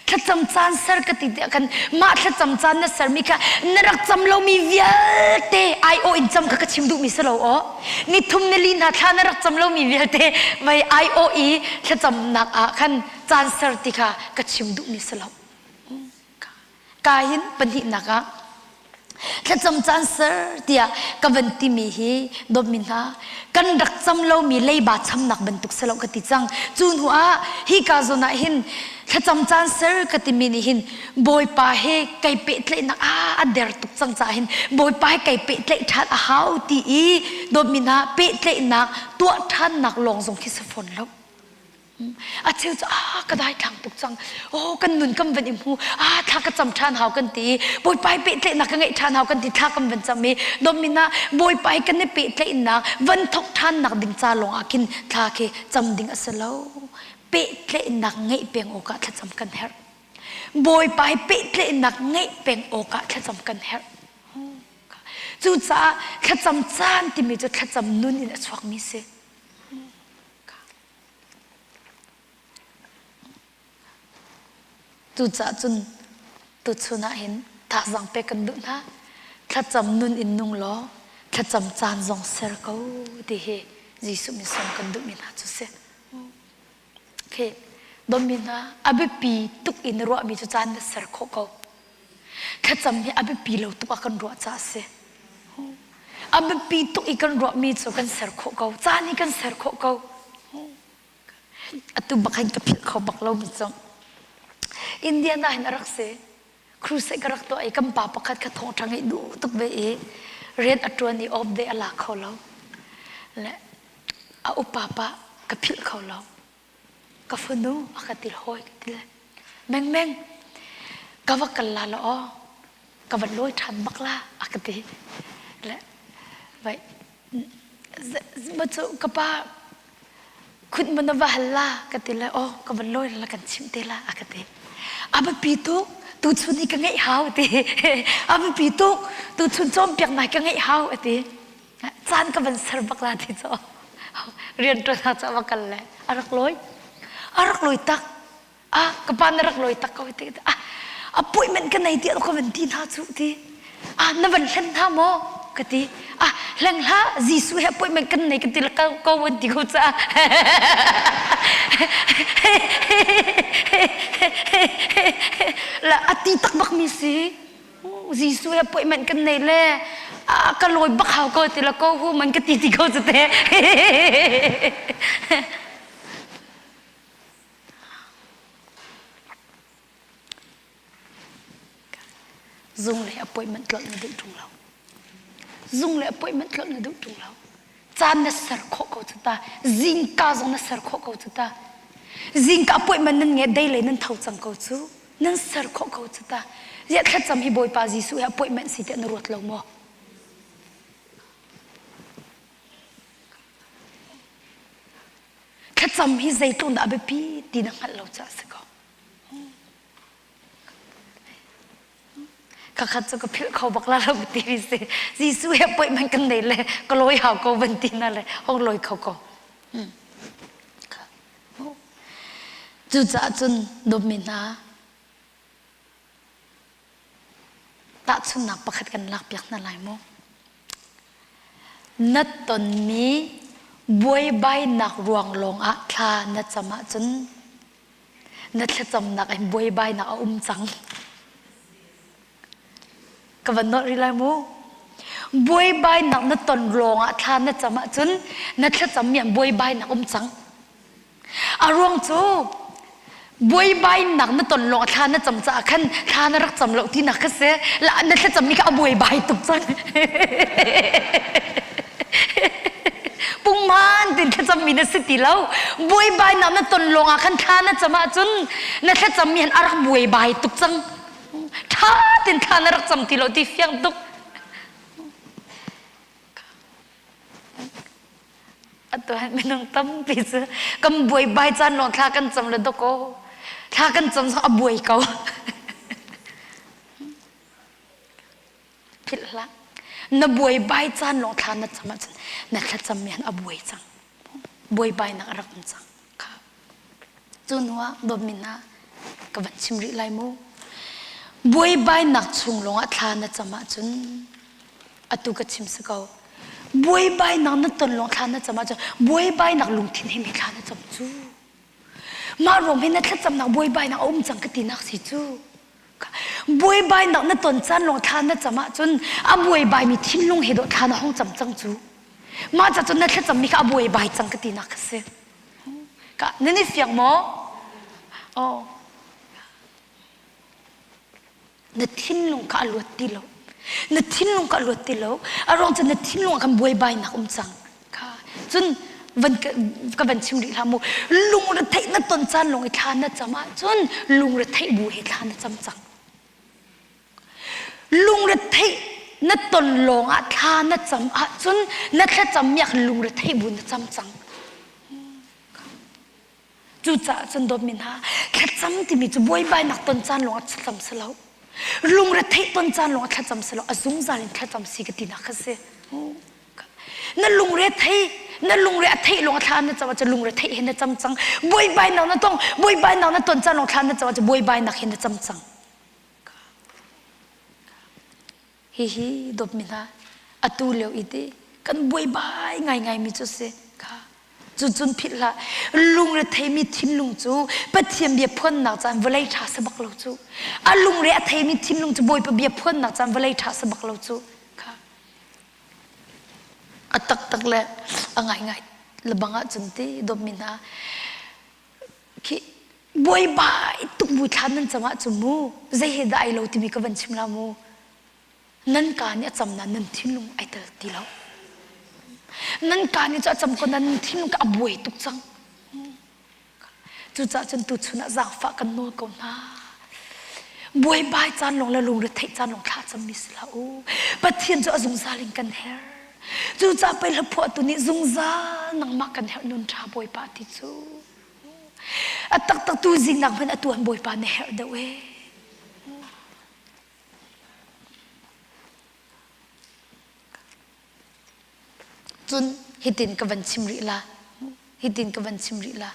thlacam caan ser ka ti tiah khan mah thlacam caan na sermi kha na rak cam lomi vialte aiawh in cam kha ka chim duhmi si lo aw. Ni thum ni li hna thla na rak cam lomi vialte vei aiawh i thlacamnak ah khan caan ser ti kha ka chim duhmi si lo. Ka hin pahnihnak ah thlacam caan ser tiah ka van timi hi dawtmi hna kan rak cam lomi leiba chamnak bantuk si lo ka ti cang. Cu hnu ah hi ka zawn ah hin thlacam caan ser ka timi nih hin Bawipa he kai pehtlaihnak ah a der tuk cang caah hin Bawipa he kai pehtlaih ṭhan a hau ti i dawtmi hna pehtlaihnak tuah ṭhannak lawng zong khi si fawn lo. A cheu cu ah ka daithlang tuk cang. Oh kan nun kan van i hmu. Ah thla ka cam ṭhan hau kan ti. Bawipa hi pehtlaihnak ka ngeih ṭhan hau kan ti. Thla kan van cam i dawtmi hna Bawipa hi kan i pehtlaihnak van thok ṭhannak ding ca lawng ah khin thla khi cam ding a si lo. Pehtlaihnak ngeih peng awkah thlacam kan herh. Bawipa hi pehtlaihnak ngeih peng awkah thlacam kan herh. Cucaah thlacam caan timi cu thlacam nun in a chuakmi si. Cucaah cun tuchun ah hin thazaang pek kan duh hna. Thlacam nun in nung law thlacam caan zong ser ko ti hi Jesuh min sawm kan duhmi hna cu si. Okay. Dawtmi hna, a biapi tuk in ruahmi cu caan na ser khawh ko. Thlacam hi a biapi lo tuk ah kan ruah caah a si. A biapi tuk i kan ruahmi cu kan ser khawh ko. Caan hi kan ser khawh ko. Atu bak hin ka philh kho bak lo mi cu. Indiana hin a rak si. Crusade ka rak tuah i kan pa pakhat kha thawngṭha ngeih duh tuk ve i rian a ṭuan i off day a la kho lo. Le a upa pa ka philh kho lo. Ka fanu a ka ti hawi ka ti le meng meng ka va kal la law aw ka va lawi ṭhan bak la a ka ti le vai ma cu ka pa khut ma na va hal la ka ti le aw ka va lawi la kan chimh te la a ka ti a biapi tuk tuchun hi ka ngeih hau ti a biapi tuk tuchun cawnpiak nai ka ngeih hau a ti caan ka van ser bak la ti cu rian ṭuan ah cu a va kal le a rak lawi a rak lawi tak ah ka pa na rak lawi tak ko ti ah appointment ka nei tiah ka van ti hna cu ti ah na van hlen hna maw ka ti ah hleng hlah Jesuh he appointment kan nei ka ti ko ko an ti ko caah la a ti tak bak mi si Jesuh he appointment kan nei le ka lawi bak hau ko ti la ko hu man ka ti ti ko cu te. Zung le appointment tlolh na duh ṭung lo. Zung le appointment tlolh na duh ṭung lo. Caan na ser khawh ko cu ta. Zingka zong na ser khawh ko cu ta. Zingka appointment nan nge dei le nan tho cang ko cu. Nan ser khawh ko cu ta. Ziah thlacam hi Bawipa Jesuh he appointment si tiah na ruat lo maw? Thlacam hi zeitluk dah a biapi ti na hngalh lo caah a si ko. Khakhat cu ka philh kho bak la lo ti mi si. Jesuh he appointment kan nei le ka lawi hau ko van ti na le hong lawi kho ko. Cucaah cun dawtmi hna tahchunhnak pakhat kan lakpiak hna lai mu. Na tonmi buaibainak ruang lawngah thla na cam ahcun na thlacamnak in buaibainak a um cang. Ka van nolh rih lai mu. Buaibainak na ton lawngah thla na cam ahcun na thlacammi ah buaibainak um cang. A ruang cu buaibainak na ton lawng thla na cam caah khan thla na rak cam lo tinak kha si. La na thlacammi kha a buaibai tuk cang. Pungman tin thlacammi na si ti lo. Buaibainak na ton lawng ah khan thla na cam ahcun na thlacammi han a rak buaibai tuk cang. Ṭha tin thla na rak cam ti lo ti fiang tuk. Atu han minung tampi cu kan buaibai caan lawng thla kan cam le dawkaw. Thla kan cam zong a buai ko. Philh hlah. Na buaibai caan lawng thla na cam ahcun na thlacam mi han a buai cang. Buaibainak a rak um cang. Kha. Cu hnu ah dawtmi hna ka van chim rih lai mu. Buaibainak chung lawngah thla na cam ahcun atu ka chim si ko. Buaibainak na ton lawng thla na cam ahcun buaibainak lungthin he mi thla na cam cu. Mah ruang hi na thlacamnak buaibainak a um cang ka tinak si cu. Buaibainak na ton caan lawng thla na cam ahcun a buaibaimi thinlung he dawh thla na hong cam cang cu. Mah ca cun na thlacammi kha a buaibai cang ka tinak ka si. Ka nan i fiang maw? Oh. Na thinlung kha a luat ti lo. Na thinlung kha a luat ti lo. A ruang cu na thinlung ah khan buaibainak um cang. Kha cun van ka van chim rih hlah mu. Lungretheih na ton caan lawng i thla na cam ahcun lungretheih bu he thla na cam cang. Lungretheih na ton lawng ah thla na cam ahcun na thlacam miak lungretheih bu na cam cang. Cucaah cun dawtmi hna, thlacam timi cu buaibainak ton caan lawng ah thlacam si lo. Lungretheih ton caan lawng ah thlacam si lo. A zungzal in thlacam si ka tinak kha si. Na lungre thei, na lungre a theih lawng ah thla na cam ahcun lungre theih he na cam cang. Buaibainak na tong, buaibainak na ton caan lawng thla na cam ahcun buaibainak he na cam cang. Hihi dawtmi hna, atu lio i ti kan buaibai ngaingaimi cu si kha. Cucun philh hlah, lungretheimi thinlung cu Pathian bia phuannak caan vawlei ṭha si bak lo cu. A lungre a theimi thinlung cu Bawipa bia phuannak caan vawlei ṭha si bak lo cu. Kha. A taktak le a ngaingai lebang ahcun ti dawtmi hna, khi buaibai tuk bu thla nan cam ahcun mu zei he dah ai lo timi ka van chim la mu nan ka nih a cam na nan thinlung ai tel ti lo nan ka nih cu a cam ko nan thinlung ka a buai tuk cang cucaah cun tuchun ah zaangfah kan nawl ko hna buaibai caan lawng le lungre theih caan lawng thla cammi si hlah u Pathian cu a zungzal in kan herh cucaah pei hlaphuahtu nih zungzal nangmah kan herh nun ṭha Bawipa ti cu A taktak tu zingnak hmanh a tuan Bawipa na herh deuh ee. Cun hitin ka van chim rih la. Hitin ka van chim rih la.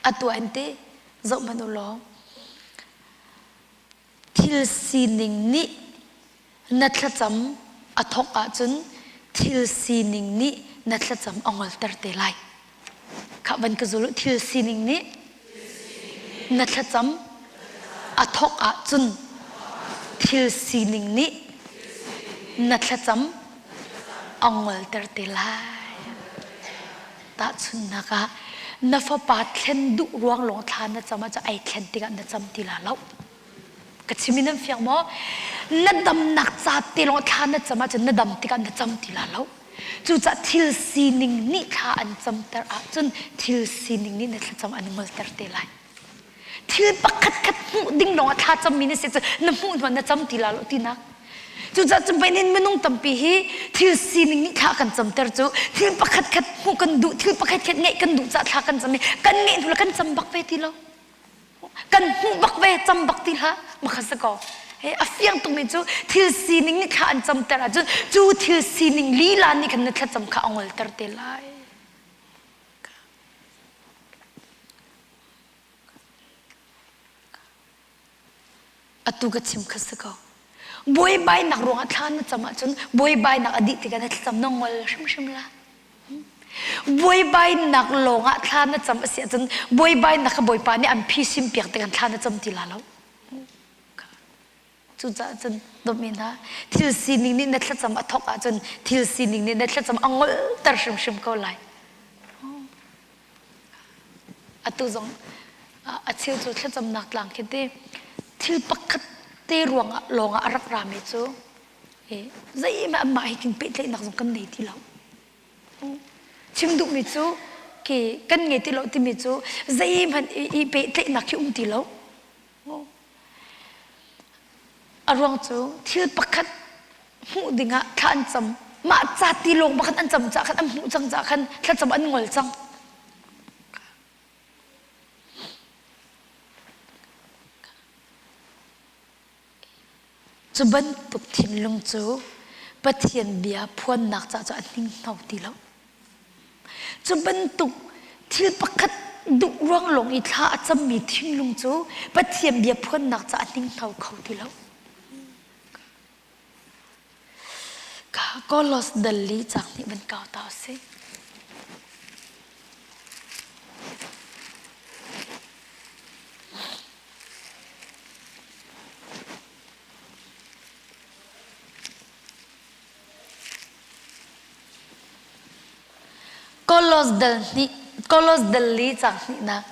A tuan te zoh hmanh u law. Thil sining nih na thlacam a thawk ahcun thil sining nih na thlacam a ngolter te lai. Khah van ka zul u thil sining nih na thlacam a thawk ahcun thil sining nih na thlacam a ngolter te lai. Tahchunhnak ah na fapa thlen duh ruang lawng thla na cam ahcun ai thlen tikah na cam ti la lo. Ka chim in nan fiang maw? Na damnak ca te lawng thla na cam ahcun na dam tikah na cam ti la lo. Cucaah thil sining nih thla an camter ahcun thil sining nih na thlacam an ngolter te lai. Thil pakhat khat hmuh ding lawng ah thla cammi na si cu na hmuh hnuah na cam ti la lo tinak. Cucaah cu benin minung tampi hi thil sining nih thla kan camter cu thil pakhat khat hmuh kan duh, thil pakhat khat ngeih kan duh caah thla kan cam i kan ngeih hnu le kan cam bak ve ti lo. Kan hmuh bak ve cam bak ti hlah makha si ko. He a fiang tukmi cu thil sining nih thla an camter ahcun cu thil sining lila nih khan na thlacam kha a ngolter te lai. Atu ka chim kha si ko. Buaibainak ruangah thla na cam ahcun buaibainak a dih tikah na thlacam na ngol hrimhrim la. Buaibainak lawngah thla na cam a si ahcun buaibainak kha Bawipa nih an phisim piak tikah thla na cam ti la lo. Cucaah cun dawtmi hna, thil sining nih na thlacam a thawk ahcun thil sining nih na thlacam a ngolter hrimhrim ko lai. Atu zong a cheu cu thlacamnak tlang khi ti thil pakhat te ruangah lawngah a rak rami cu zeihmah anmah he kin pehtlaihnak zong kan nei ti lo. Chim duhmi cu khi kan ngei ti lo timi cu zeihmanh i pehtlaihnak khi um ti lo. A ruang cu thil pakhat hmuh dingah thla an cam. Mah ca ti lawng bakhan an cam cah khan an hmuh cang cah khan thlacam an ngol cang. Cu bantuk thinlung cu Pathian bia phuannak ca cu a hninghno ti lo. Cu bantuk thil pakhat duh ruang lawng i thla a cammi thinlung cu Pathian bia phuannak ca a hninghno kho ti lo. Kolos dal li cang nih van kau ta usih. Kolos dal hnih Kolos dal li cang hnihnak.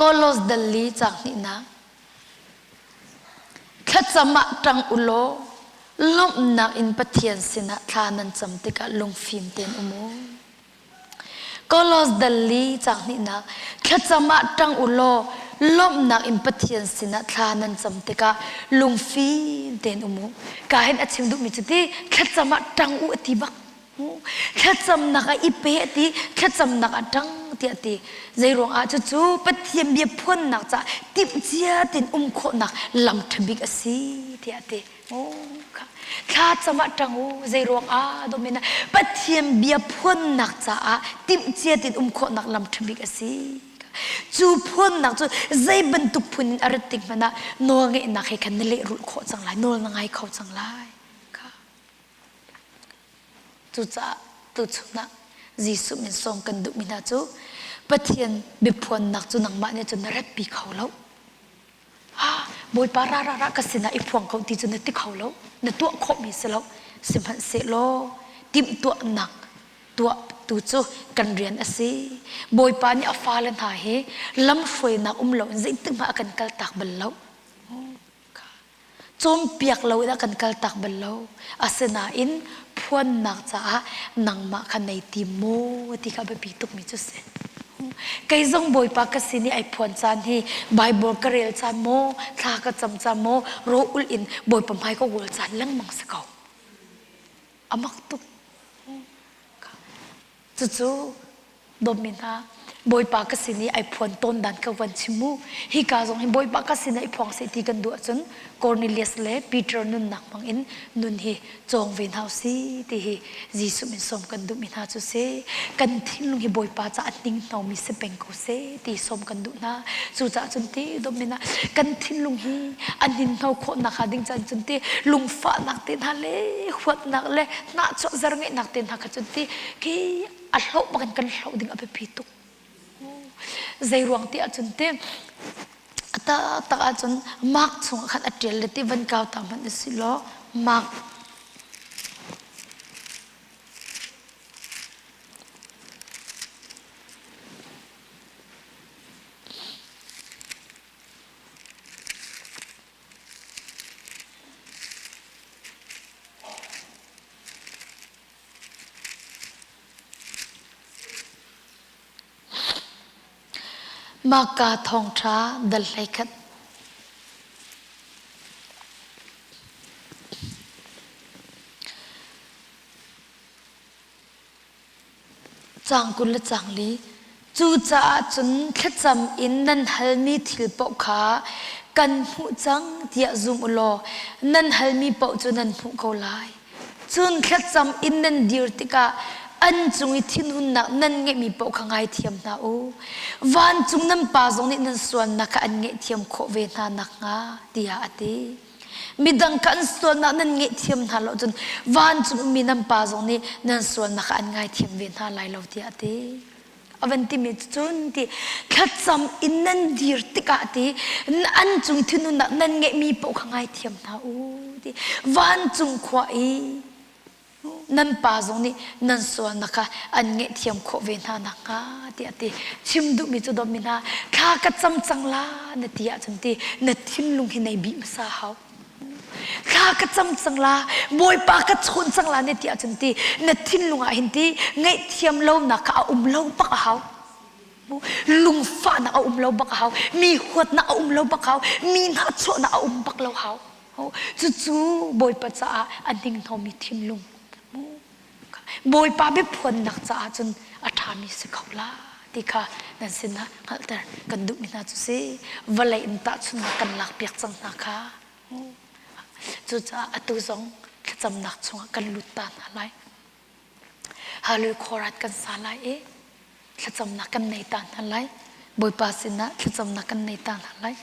Kolos dal li cang hnihnak. Thlacam ah ṭang u law lawmhnak in Pathian sinah thla nan cam tikah lungfim tein um u. Kolos dal li caang hnihnak thlacam ah ṭang u law lawmhnak in Pathian sinah thla nan cam tikah lungfim tein um u. Ka hin a chim duhmi cu ti thlacam ah ṭang u a ti bak. Thlacamnak ah i pe a ti, thlacamnak ah ṭang tiah a ti. Zeiruang ah cucu Pathian bia phuannak caah timhcia tein um khawhnak lam ṭha bik a si tiah a ti. Thla cam ah ṭang u zeiruang ah dawmin ah Pathian bia phuannak caah timhcia tein um khawhnak lam ṭha bik a si. Cu phuannak cu zei bantuk phun in a rat tik hmanh ah nawlngeihnak he khan na lehrulh khawh cang lai, nawl na ngai kho cang lai. Cucaah tuchun ah Jesuh min sawm kan duhmi hna cu Pathian biaphuannak cu nangmah nih cun na ratpi kho lo. Ah, Bawipa ra ra ra ka sinah i phuang ko ti cu na ti kho lo. Na tuah khawhmi si lo. Sihmanhsehlaw timhtuahnak tuah tu cu kan rian a si. Bawipa nih a fale hna hi lamhruainak um loin zeitik hmanh a kan kaltak bal lo. Cawnpiak lo in a kan kaltak bal lo. Asinain phuannak caah nangmah kha nei tim maw ti kha biapi tukmi cu si. Kei zong Bawipa ka sin i ai phuan caan hi Bible ka rel caan maw, thla ka cam caan maw, raw ulh in Bawipa hmai ka kawl caan lengmang si ko. A mak tuk. Cucu dawtmi hna Bawipa ka sin i ai phuan tawn dan ka van chim mu. Hika zong hi Bawipa ka sin i phuang seh ti kan duh ahcun Cornelius le Peter nunnak hmang in nun hi cawng ve hna usih ti hi Jesuh min sawm kan duhmi hna cu si. Kan thinlung hi Bawipa caah a hninghnomi si peng ko seh ti sawm kan duh hna. Cucaah cun ti dawtmi hna kan thinlung hi a hninhno khawh nakhnga ding caan cun ti lungfahnak te hna le huatnak le hnahchuah zer ngeihnak te hna kha cun ti khi a hloh bak in kan hloh ding a biapi tuk. Zei ruang ti ahcun ti taktak ahcun Mark chungah khan a ṭial le ti van kau ta hmanh usih law Mark Mahka thawngṭha dal 11. Caang 20 le caang li. Cucaah cun thlacam in nan halmi thil paoh kha kan hmuh cang tiah zum u law nan halmi paoh cu nan hmuh ko lai. Cun thlacam in nan dir tikah an cung i thinhunnak nan ngeihmi paoh kha ngaithiam hna u. Vancung nan Pa zong nih nan sualnak kha an ngaihthiam khawh ve hna nakhnga, tiah a ti. Midang kha an sualnak nan ngaihthiam hna lo cun vancung ummi nan Pa zong nih nan sualnak kha an ngaithiam ve hna lai lo, tiah a ti. A van timi cun ti thlacam in nan dir tikah ti an cung thinhunnak nan ngeihmi paoh kha ngaithiam hna u ti vancung khua i nan pa zong nih nan sualnak kha an ngaihthiam khawh ve hna nakhnga tiah ti chim duhmi cu dawtmi hna thla ka cam cang la na ti ahcun ti na thinlung hi nei bih hmasa hau Thla ka cam cang la, Bawipa ka chawn cang la ne ti ahcun ti na thinlung ah hin ti ngaihthiam lonak kha a um lo bak a hau. Lungfahnak a um lo bak a hau. Mi huatnak a um lo bak hau. Mi hnahchuahnak a um bak lo hau. Cucu Bawipa caah a hninghnomi thinlung. Bawipa biaphuannak caah cun a ṭhami si kho lai. ti kha nan sinah hngalhter kan duhmi hna cu si. Vawlei in tahchunhnak kan lakpiak cang hna kha. Cucaah atu zong thlacamnak chungah kan lut ta hna lai. Hallelujah khuarat kan sa lai i thlacamnak kan nei ta hna lai. Bawipa sinah thlacamnak kan nei ta hna lai.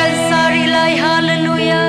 Kan sa rih lai hallelujah.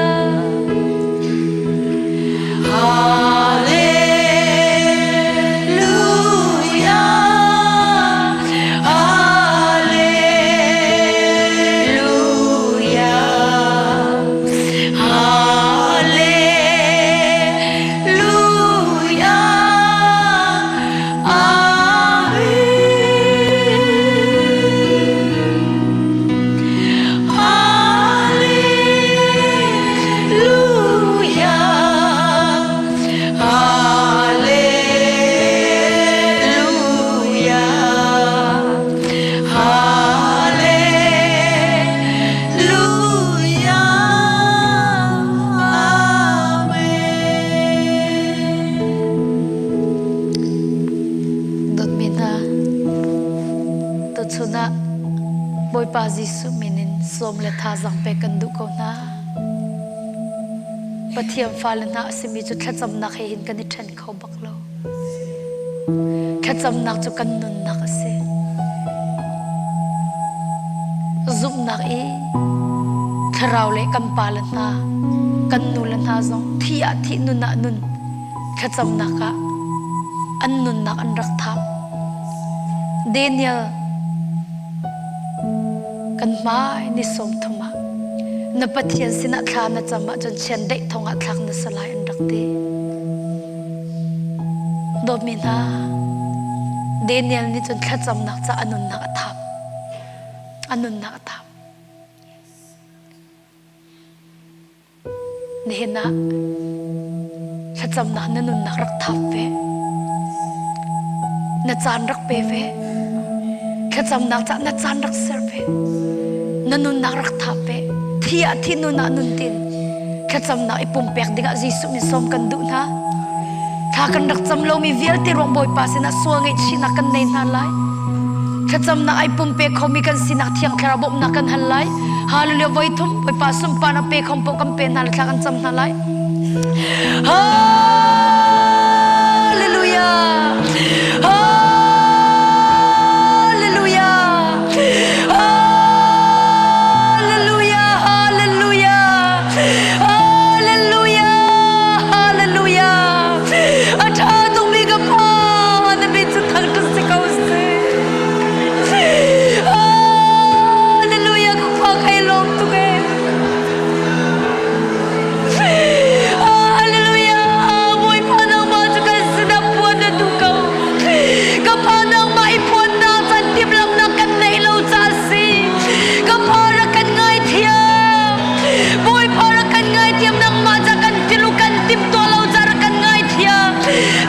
Dawtmi hna, tuchun ah Bawipa Jesuh min in sawm le thazaang pek kan duh ko hna. Pathian fale hna a simi cu thlacamnak he hin kan i ṭhen kho bak lo. Thlacamnak cu kan nunnak a si. Zumhnak i thlarau le kan pale hna, kan nule hna zong thi ah thih nun ah nun thlacamnak ah an nunnak an rak thap. Daniel kan hmai ni 30 ah na Pathian sinah thla na cam ahcun chiandeih thong ah thlak na si lai an rak ti. Dawtmi hna, Daniel nih cun thlacamnak ca a nunnak a thap. A nunnak a thap. Nihin ah thlacamnak na nunnak rak thap ve. Na caan rak pe ve. Thlacamnak caah na caan rak ser ve. Na nunnak rak thap ve. Thi ah thi nun ah nun tin. Thlacamnak i pumpek dingah Jesuh min sawm kan duh hna. Thla kan rak cam lomi vialte ruang Bawipa sinah sual ngaihchihnak kan nei hna lai. Thlacamnak ai pumpe khomi kan sinak Thiang Thlarau bawmhnak kan hal lai. Hallelujah voi thum Bawipa sunparnak pe khom paoh kan pe hna le thla kan cam hna lai. Hallelujah. Hallelujah. Hallelujah. Hallelujah. Hallelujah. Hallelujah. A ṭha tukmi ka pa na min cu thangṭhat si ko seh. Hallelujah ka pa kai lawm tuk ee. Hallelujah Bawipa nangmah cu kan sinah puan na duh ko. Ka pa nangmah i phuannak caan timhlamhnak kan neih lo caah a si. Ka pa rak kan ngaithiam. Bawipa rak kan ngaithiam nangmah ca kan tilu kan timhtuah lo ca rak kan ngaithiam.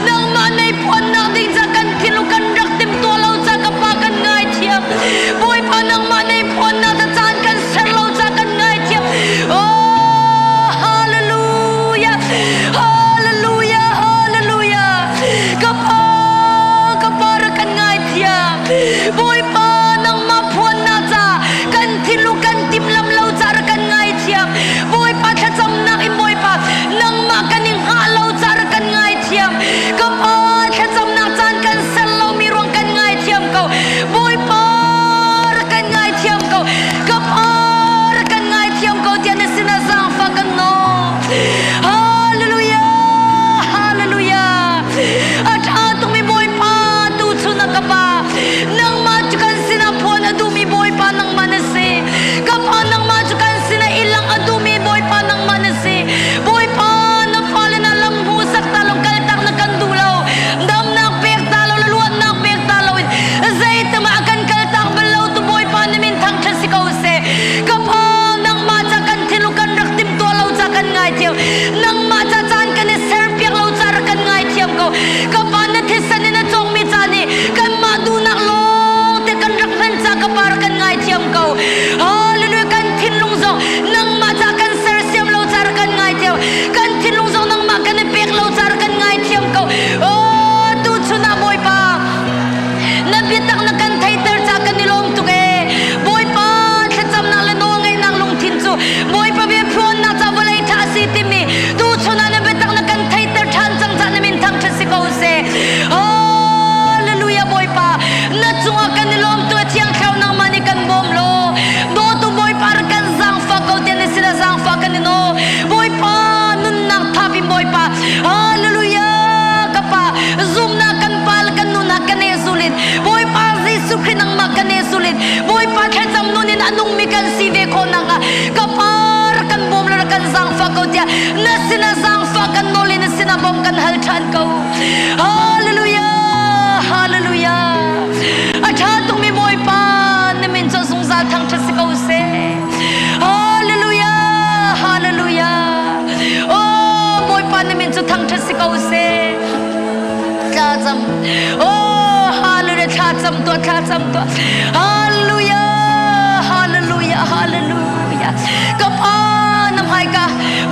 Nangmah nei phuannak ding ca kan tilu kan rak timhtuah lo ca ka pa kan ngaithiam. Bawipa nangmah nei phuannak ca caan kan ser lo ca kan ngaithiam. Oh, hallelujah. Hallelujah. Hallelujah. Ka pa, ka pa rak kan ngaithiam. Bawipa nangmah phuannak ca kan thinlung kan timhlam lo ca rak kan ngaithiam. Bawipa thlacamnak in Bawipa nangmah kan i hngah lo ca rak kan ngaithiam. Ka Pa thlacamnak caan kan ser lomi ruang kan ngaithiam ko. Bawipa. a nungmi kan si ve khawh nakhnga ka Pa rak kan bawm le rak kan zaangfah ko tiah na sinah zaangfah kan nawl i na sinah bawm kan hal ṭhan ko. Hallelujah! Hallelujah! A ṭha tukmi Bawipa na min cu zungzal thangṭhat si ko seh. Hallelujah! Hallelujah! Oh, Bawipa na min cu thangṭhat si ko seh. Thla cam. Oh, hallelujah! Thla cam tuah, thla cam tuah. Hallelujah! Hallelujah! Hallelujah! Ka Pa na hmaika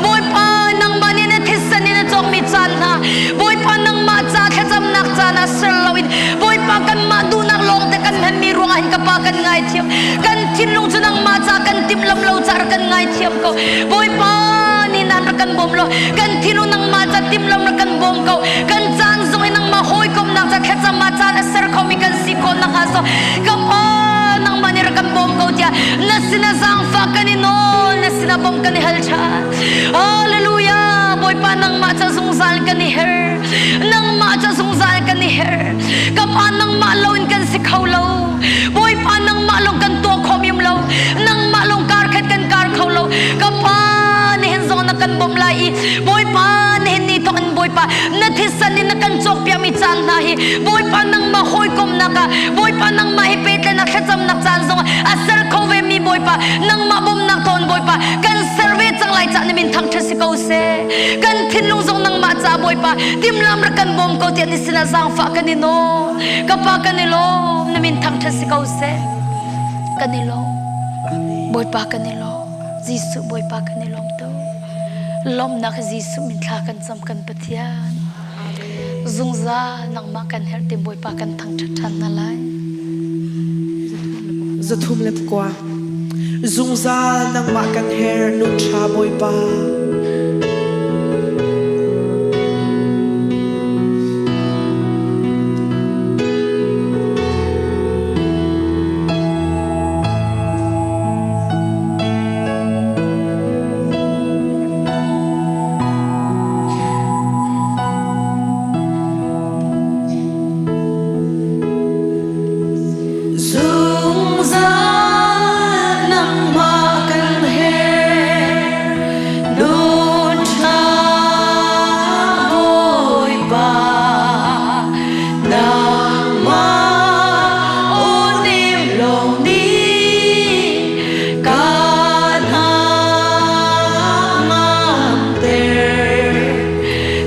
Bawipa nangmah nih na thisen in na cawkmi caan hna Bawipa nangmah ca thlacamnak caan ah ser loin Bawipa kanmah duhnak lawngte kan hmanmi ruangah hin ka Pa kan ngaithiam. Kan thinlung cu nangmah ca kan timhlam lo caah kan ngaithiam ko. Bawipa nih nan rak kan bawm law kan thinlung nangmah ca timhlam rak kan bawm ko. Kan caan zong in nangmah hawikomnak ca thlacam ah caan a ser khomi kan si khawh nakhnga so ka Pa nangmah nih rak kan bawm ko tiah na sinah zaangfah kan i nawl na sinah bawmh kan i hal ṭhan. Hallelujah! Bawipa nangmah ca zungzal kan i her. Nangmah ca zungzal kan i her. Ka Pa nangmah loin kan si kho lo. Bawipa nangmah lawng kan tuah khawh lo. Nangmah lawng kar khat kan kar kho lo. Ka Pa nihin zong na kan bawmh lai i Bawipa nihin ni thawk in Bawipa na thisen in na kan cawkpiakmi caan hna hi Bawipa nangmah hawikomnak ah Bawipa nangmah hi pehtlaihnak thlacamnak caan zong a ser kho ve mi Bawipa nangmah bawmhnak thawn Bawipa kan ser ve cang lai cah na min thangṭhat si ko seh. Kan thinlung zong nangmah ca Bawipa timlam rak kan bawm ko tiah ni sinah zaangfah kan i nawl. Ka Pa kan i lawm na min thangṭhat si ko seh. Kan i lawm. Bawipa kan i lawm. Jesuh Bawipa kan i lawm tu. Lawmnak Jesuh min thla kan cam kan Pathian. Zungzal nangmah kan herh ti Bawipa kan thangṭhat ṭhan hna lai. 309. Zungzal nangmah kan herh nun ṭha Bawipa. Zungzal nangmah kan herh nun ṭha Bawipa nangmah unim lawng nih kan ngamter.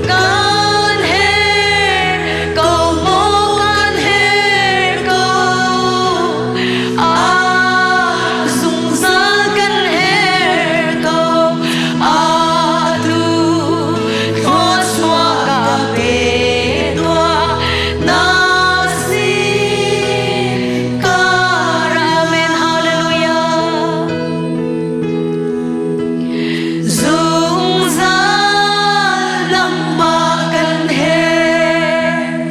Kan her ko maw kan her ko ah zungzal kan her ko atu thluachuah ka pe tuah na si ka Amen Hallelujah Zungzal nangmah kan herh,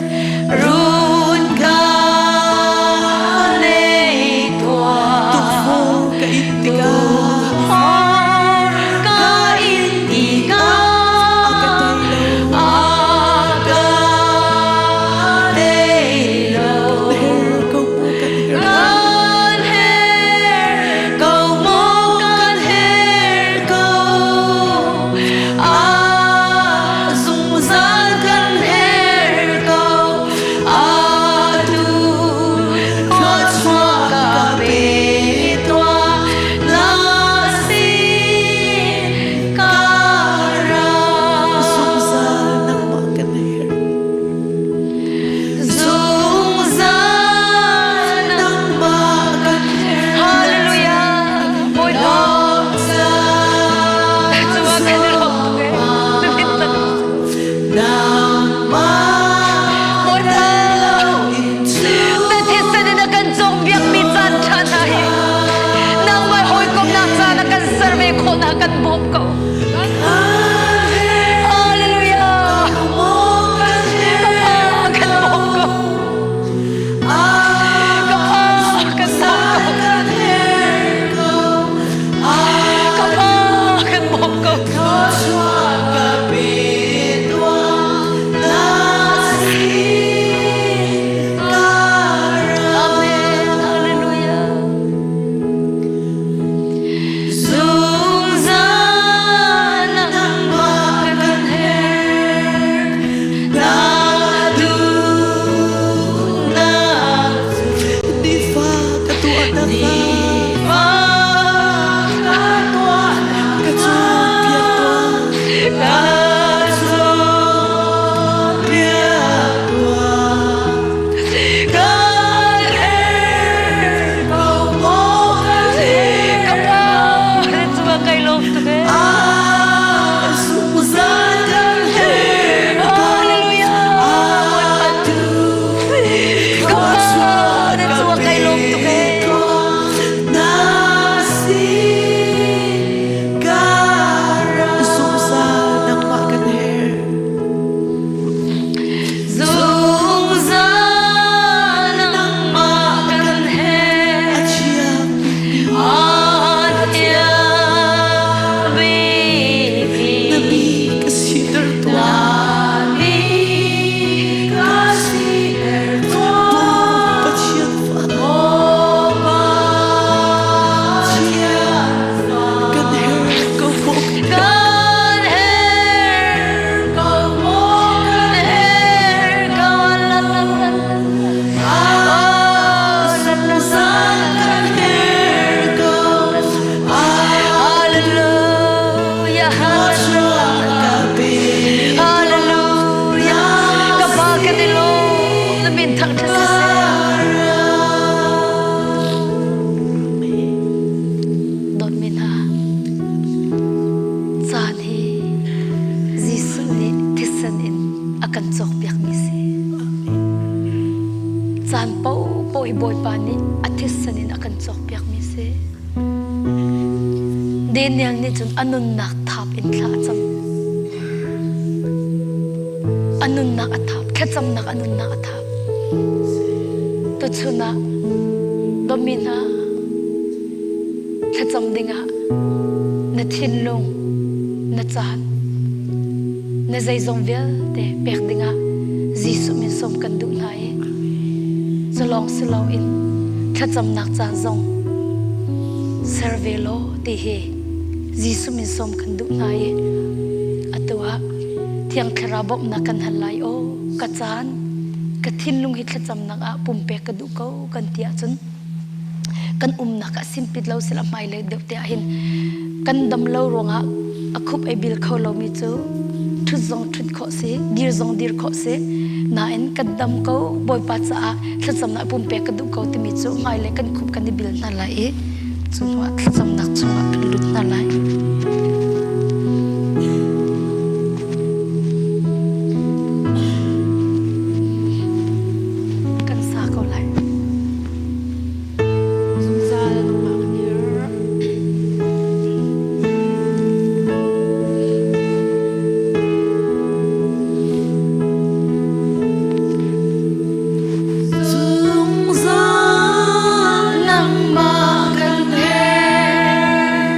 run ka nei tuah. Tukforh ka in tikah Tukforh ka in tikah a ka tei lo. A ka tei lo. Kan herh ko mu kan herh. Kan herh ko maw kan herh ko ah zungzal kan herh ko atu thluachuah ka pe tuah na sin ka ra Zungzal nangmah kan herh. Zungzal Nangmah kan herh. Hallelujah. Bawipa. Cuma kan i lawm tuk ee. Na min tak. Bawipa. Na thisen in a kan cawmpiakmi caan ṭha hna hi nangmah hawikomnak caan a kan ser ve khawh nak kan bawm ko. Hallelujah. Ka Pa kan bawm ko. Ka Pa kan bawm ko. Ka Pa kan bawm ko. Amen. Hallelujah. thisen in a kan cawkpiakmi si. Daniel nih cun a nunnak thap in thla a cam. A nunnak a thap, thlacamnak a nunnak a thap. Tuchun ah dawmi hna thlacam dingah na thinlung, na caan, na zeizong vialte pek dingah Jesuh min sawm kan duh hna i cu lawng si loin thlacamnak caan zong ser ve law ti hi Jesuh min sawm kan duh hna i atu ah Thiang Thlarau bawmhnak kan hal lai aw ka caan ka thinlung hi thlacamnak ah pumpek ka duh ko kan ti ahcun kan umnak ah simpit lo sila hmailei deuh te ah hin kan dam lo ruangah a khup ei bil kho lomi cu ṭhut zong ṭhut khawh si dir zong dir khawh si nain kan dam ko bawipa caah thlacamnak pumpek ka duh ko timi cu hmailei kan khup kan i bil hna lai i cu hnuah thlacamnak chungah kan lut hna lai. Kan sa ko lai. Zungzal nangmah kan herh. Zungzal nangmah kan herh.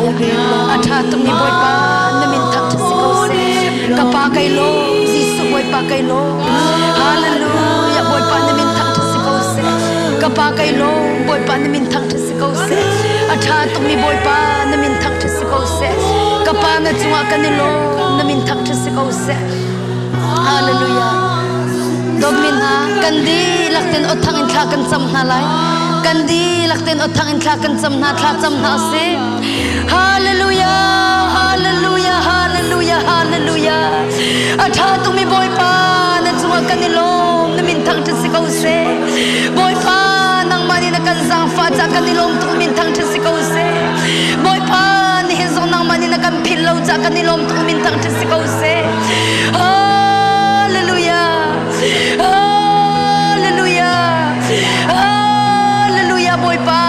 Hallelujah. A ṭha tukmi Bawipa na min thangṭhat si ko seh. Ka pa kai lawm, Jesuh Bawipa kai lawm. Hallelujah. Bawipa na min thangṭhat si ko seh. Ka pa kai lawm, Bawipa na min thangṭhat si ko seh. A ṭha tukmi Bawipa na min thangṭhat si ko seh. Ka pa na cungah kan i lawm, na min thangṭhat si ko seh. Hallelujah. Dawtmi hna, kan dihlak ten awthang in thla kan cam hna lai. Kan dihlak ten awthang in thla kan cam hna, thla cam hna sih. Hallelujah, hallelujah, hallelujah, hallelujah. A ṭha tukmi Bawipa, na cungah kan i lawm, na min thangṭhat si ko seh. Bawipa, nangmah nih na kan zaangfah caah kan i lawm tuk, min thangṭhat si ko seh. Bawipa, nihin zong nangmah nih na kan philh lo caah kan i lawm tuk, min thangṭhat si ko seh. Hallelujah. Hallelujah. Hallelujah Bawipa.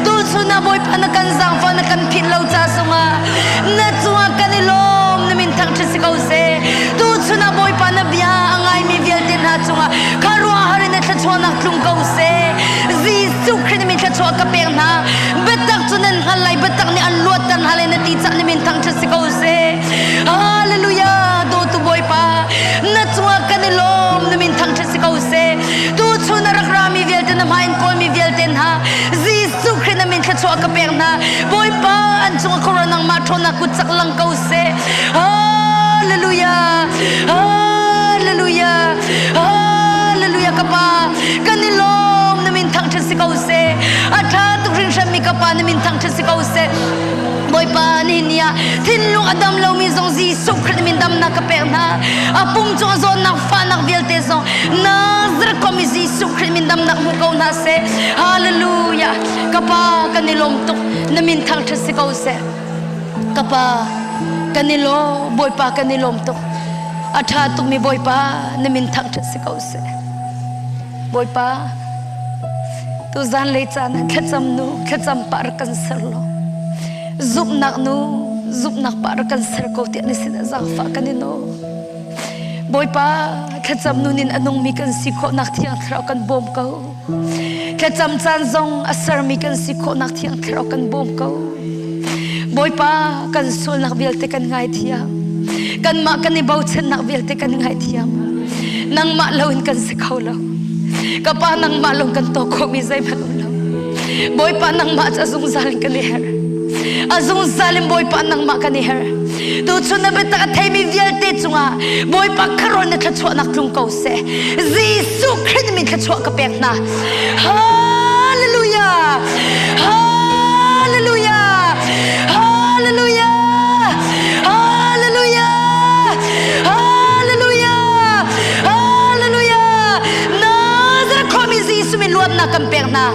Tuchun ah Bawipa na kan zaangfah na kan philh lo ca zongah na cungah kan i lawm na min thangṭhat si ko seh. Tuchun ah Bawipa na bia a ngaimi vialte hna cungah khuaruahhar in na thluachuahnak tlung ko seh. Jesuh Khrih na min thluachuah ka pek hna. Biatak cu nan hngal lai, biatak nih an luatter hna lai na ti cah na min thangṭhat si ko seh. Hallelujah! Dawtu Bawipa, na cungah kan i lawm, na min thangṭhat si ko seh. Tuchun a rak rami vialte na hmai in kawlmi vialte hna, Jesuh Khrih na min thluachuah ka pek hna. Bawipa, an cungah khuaruah nangmah ṭhawnnak kut cak lang ko seh. Hallelujah! Hallelujah! Hallelujah ka pa, kan i lawm, na min thangṭhat si ko seh. A ṭha tuk hringhranmi ka pa, na min thangṭhat si ko seh. Bawipa nihin ni ah thinlung a dam lomi zong Jesuh Khrih min damnak ka pek hna. A pum cung a zawtnak fahnak vialte zong Nazareth khuami Jesuh Khrih min damnak hmu ko hna seh. Hallelujah. Ka pa kan i lawm tuk. Na min thangṭhat si ko seh. Ka pa kan i lawm. Bawipa kan i lawm tuk. A ṭha tukmi Bawipa na min thangṭhat si ko seh. Bawipa tu zanlei caan ah thlacam nu thlacam pah rak kan ser law zumhnak nu zumhnak pah rak kan ser ko tiah na sinah zaangfah kan i nawl. Bawipa thlacam nun in a nungmi kan si khawhnak thiang thlarau kan bawm ko. Thlacam caan zong a sermi kan si khawhnak thiang thlarau kan bawm ko. Bawipa kan sualnak vialte kan ngaithiam. Kanmah kan i bochannak vialte kan ngaithiam. Nangmah loin kan si kho lo. Ka pa nangmah lawng kan tuah khawhmi zeihmanh um lo. Bawipa nangmah cu a zungzal in kan i herh. A zungzal in Bawipa nangmah kan i herh. Tuchun na biatak a theimi vialte cungah Bawipa kharon na thluachuahnak tlung ko seh. Jesuh Khrih min thluachuah ka pek hna. Hallelujah! Hallelujah! Hallelujah! Hallelujah! Hallelujah! Hallelujah! Nazareth khuami Jesuh min luatnak kan pek hna.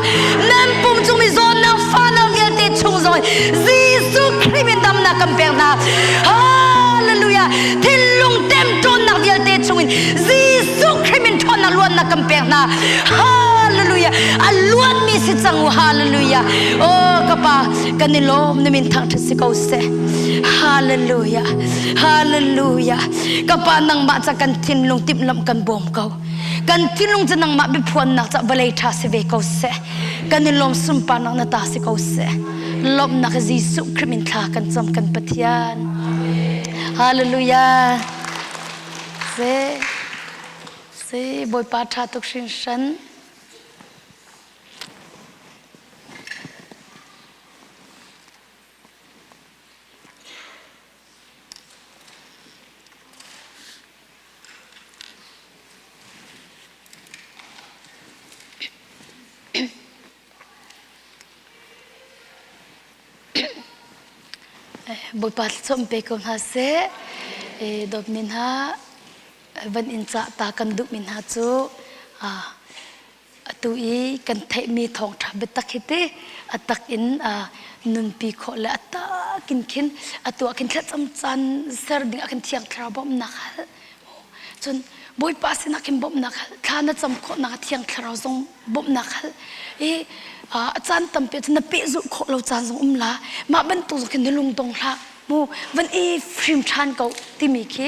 Nan pum cung mi zawnnak fahnak vialte chung zong Jesuh Khrih min damnak kan pek hna. Hallelujah! Thinlung temṭawnnak vialte chungin Jesuh Khrih min ṭhawnnak luatnak kan pek hna. Hallelujah! A luatmi si cang u. Hallelujah! Oh ka pa, kan i lawm na min thangṭhat si ko seh. Hallelujah! Hallelujah! Ka pa nangmah ca kan thinlung timhlamh kan bawm ko. Kan thinlung cu nangmah biaphuannak ca vawlei ṭha si ve ko seh. Kan i lawm sunparnak na ta si ko seh. Lawmhnak Jesuh Khrih min thla kan cam kan Pathian. Hallelujah. Se se Bawipa ṭha tuk hringhran. Bawipa thluachuah pe ko hna seh. Dawtmi hna, van in cah ta kan duhmi hna cu atu i kan theihmi thawngṭha biatak hi ti a tak in nunpi khawh le a tak in khin atu ah khin thlacam caan ser ding ah khin thiang thlarau bawmhnak hal cun Bawipa sinah khin bawmhnak hal thla na cam khawhnak thiang thlarau zong bawmhnak hal i a caan tampi cun na pehzulh khawh lo caan zong um la mah bantuk zong khin na lung dong hlah mu van i hrim ṭhan ko timi khi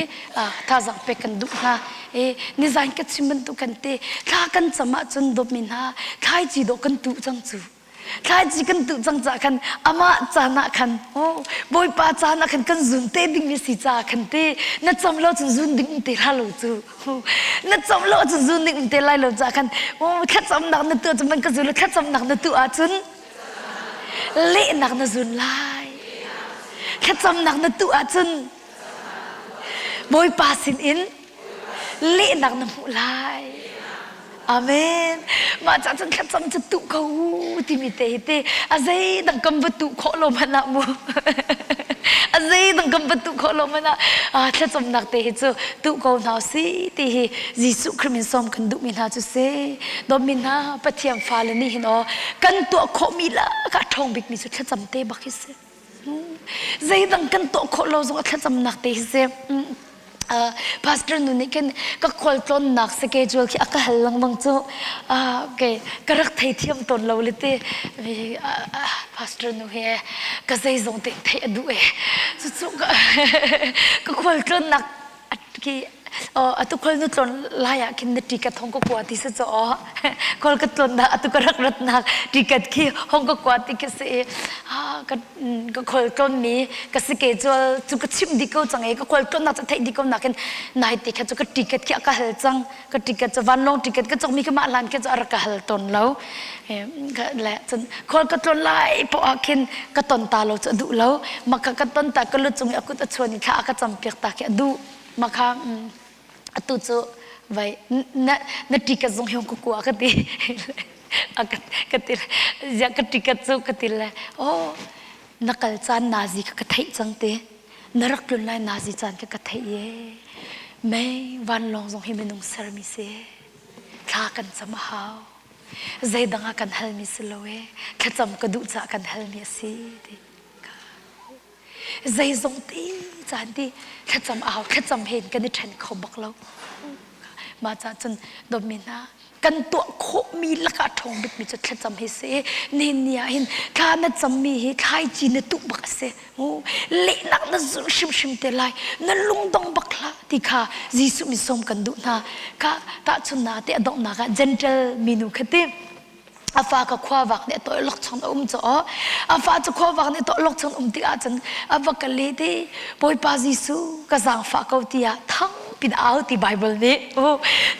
thazaang pek kan duh hna i nizan ka chim bantuk kan te thla kan cam ahcun dawtmi hna thlaici dawh kan tuh cang cu. Thlaici kan tuh cang caah khan amah caan ah khan oh Bawipa caan ah khan kan zun te dingmi si caah khan te na cam lo cun zun ding um te hlah lo cu na cam lo cun zun ding um te lai lo caah khan oh thlacamnak na tuah cun man ka zun thlacamnak na tuah ahcun lehnak na zun lai thlacamnak na tuah ahcun Bawipa sin in lehnak na hmuh lai. Amen. Mah ca cun thlacam cu tuh ko timi te hi te a zei dang kan va tuh khawh lo hmanh ah mu. a zei dang kan va tuh khawh lo hmanh ah ah thlacamnak te hi cu tuh ko hna si ti hi Jesuh Khrih min sawm kan duhmi hna cu si. Dawtmi hna Pathian fale nih hin aw kan tuah khawhmi lak ah ṭhawng bikmi cu thlacam te bak hi si. Zeidang kan tuah khawh lo zong a thlacamnak te hi si. Uh, pastor nu nih khin ka khualtlawnnak schedule khi a ka hal lengmang cu uh, okay, ka rak theithiam tawn lo le te uh, pastor nu he ka zeizong te theih a duh e cucu ka, ka khualtlawnnak khi atu khol nu tlon lai ah khin na ticket hong ka kua ti sa cho khol ka tlon dah atu ka rak rat nak ticket khi hong ka kua ti khi si ka ka khol tlon mi ka si ke chual chu ka chim di ko chang e ka khol tlon nak cha thei di ko nak khin nai ti kha chu ka ticket khi ka hal chang ka ticket chu vanlong ticket ka chok mi ka ma lan khi chu ar ka hal ton lo le cun khol ka tlon lai po ah khin ka ton ta lo chu duh lo maka ka ton ta ka lu cung i akut a chuan i thla a ka cam piak ta khi a duh maka atu cu vai na na ticket zong hi ka kua ka ti ka ti ya ka ticket cu ka ti le oh na kal caan nazi ka ka theih cang te na rak tlun lai nazi caan ka ka theih ye mei vanlawng zong hi minung sermi si thla kan cam a hau zeidang ah kan halmi si lo e thlacam ka duh caah kan halmi a si ti zeizong ti caan ti thlacam a hau thlacam he kan i ṭhen kho bak lo mah cah cun dawtmi hna kan tuah khawhmi lakah ṭhawng bikmi cu thlacam hi si nihin ni ah hin thla na cammi hi thlaici na tuh bak a si lehnak na zulh hrimhrim te lai na lungdong bak hlah ti kha Jesuh min sawm kan duh hna ka tahchunnak te a donghnak ah gentle minu kha ti a fa ka khuavak nih a tawh lok chung a um cu a fa cu khuavak nih tawh lok chung um tik ahcun a va ka le te Bawipa Jesuh ka zaangfah ko tiah thang pin au ti Bible nih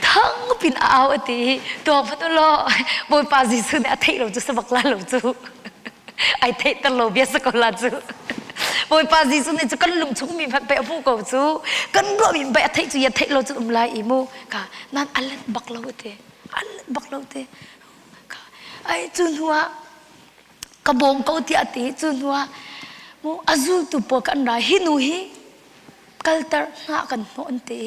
thang pin au ati tuang hmanh u law Bawipa Jesuh nih a theih lo cu sabak la lo cu ai theihter lo bia si ko la cu Bawipa Jesuh nih cu kan lung chung mi hmanh pei a hmuh ko cu kan ruah mi pei a theih cu ya theih lo cu um lai i mu ka nan alet bak lo te alet bak lo te ka ai cu hnu ah ka bawm ko tiah ti cu hnu ah mu a zultu pawl kan ra hi nu hi kalter hna kan hnawh an ti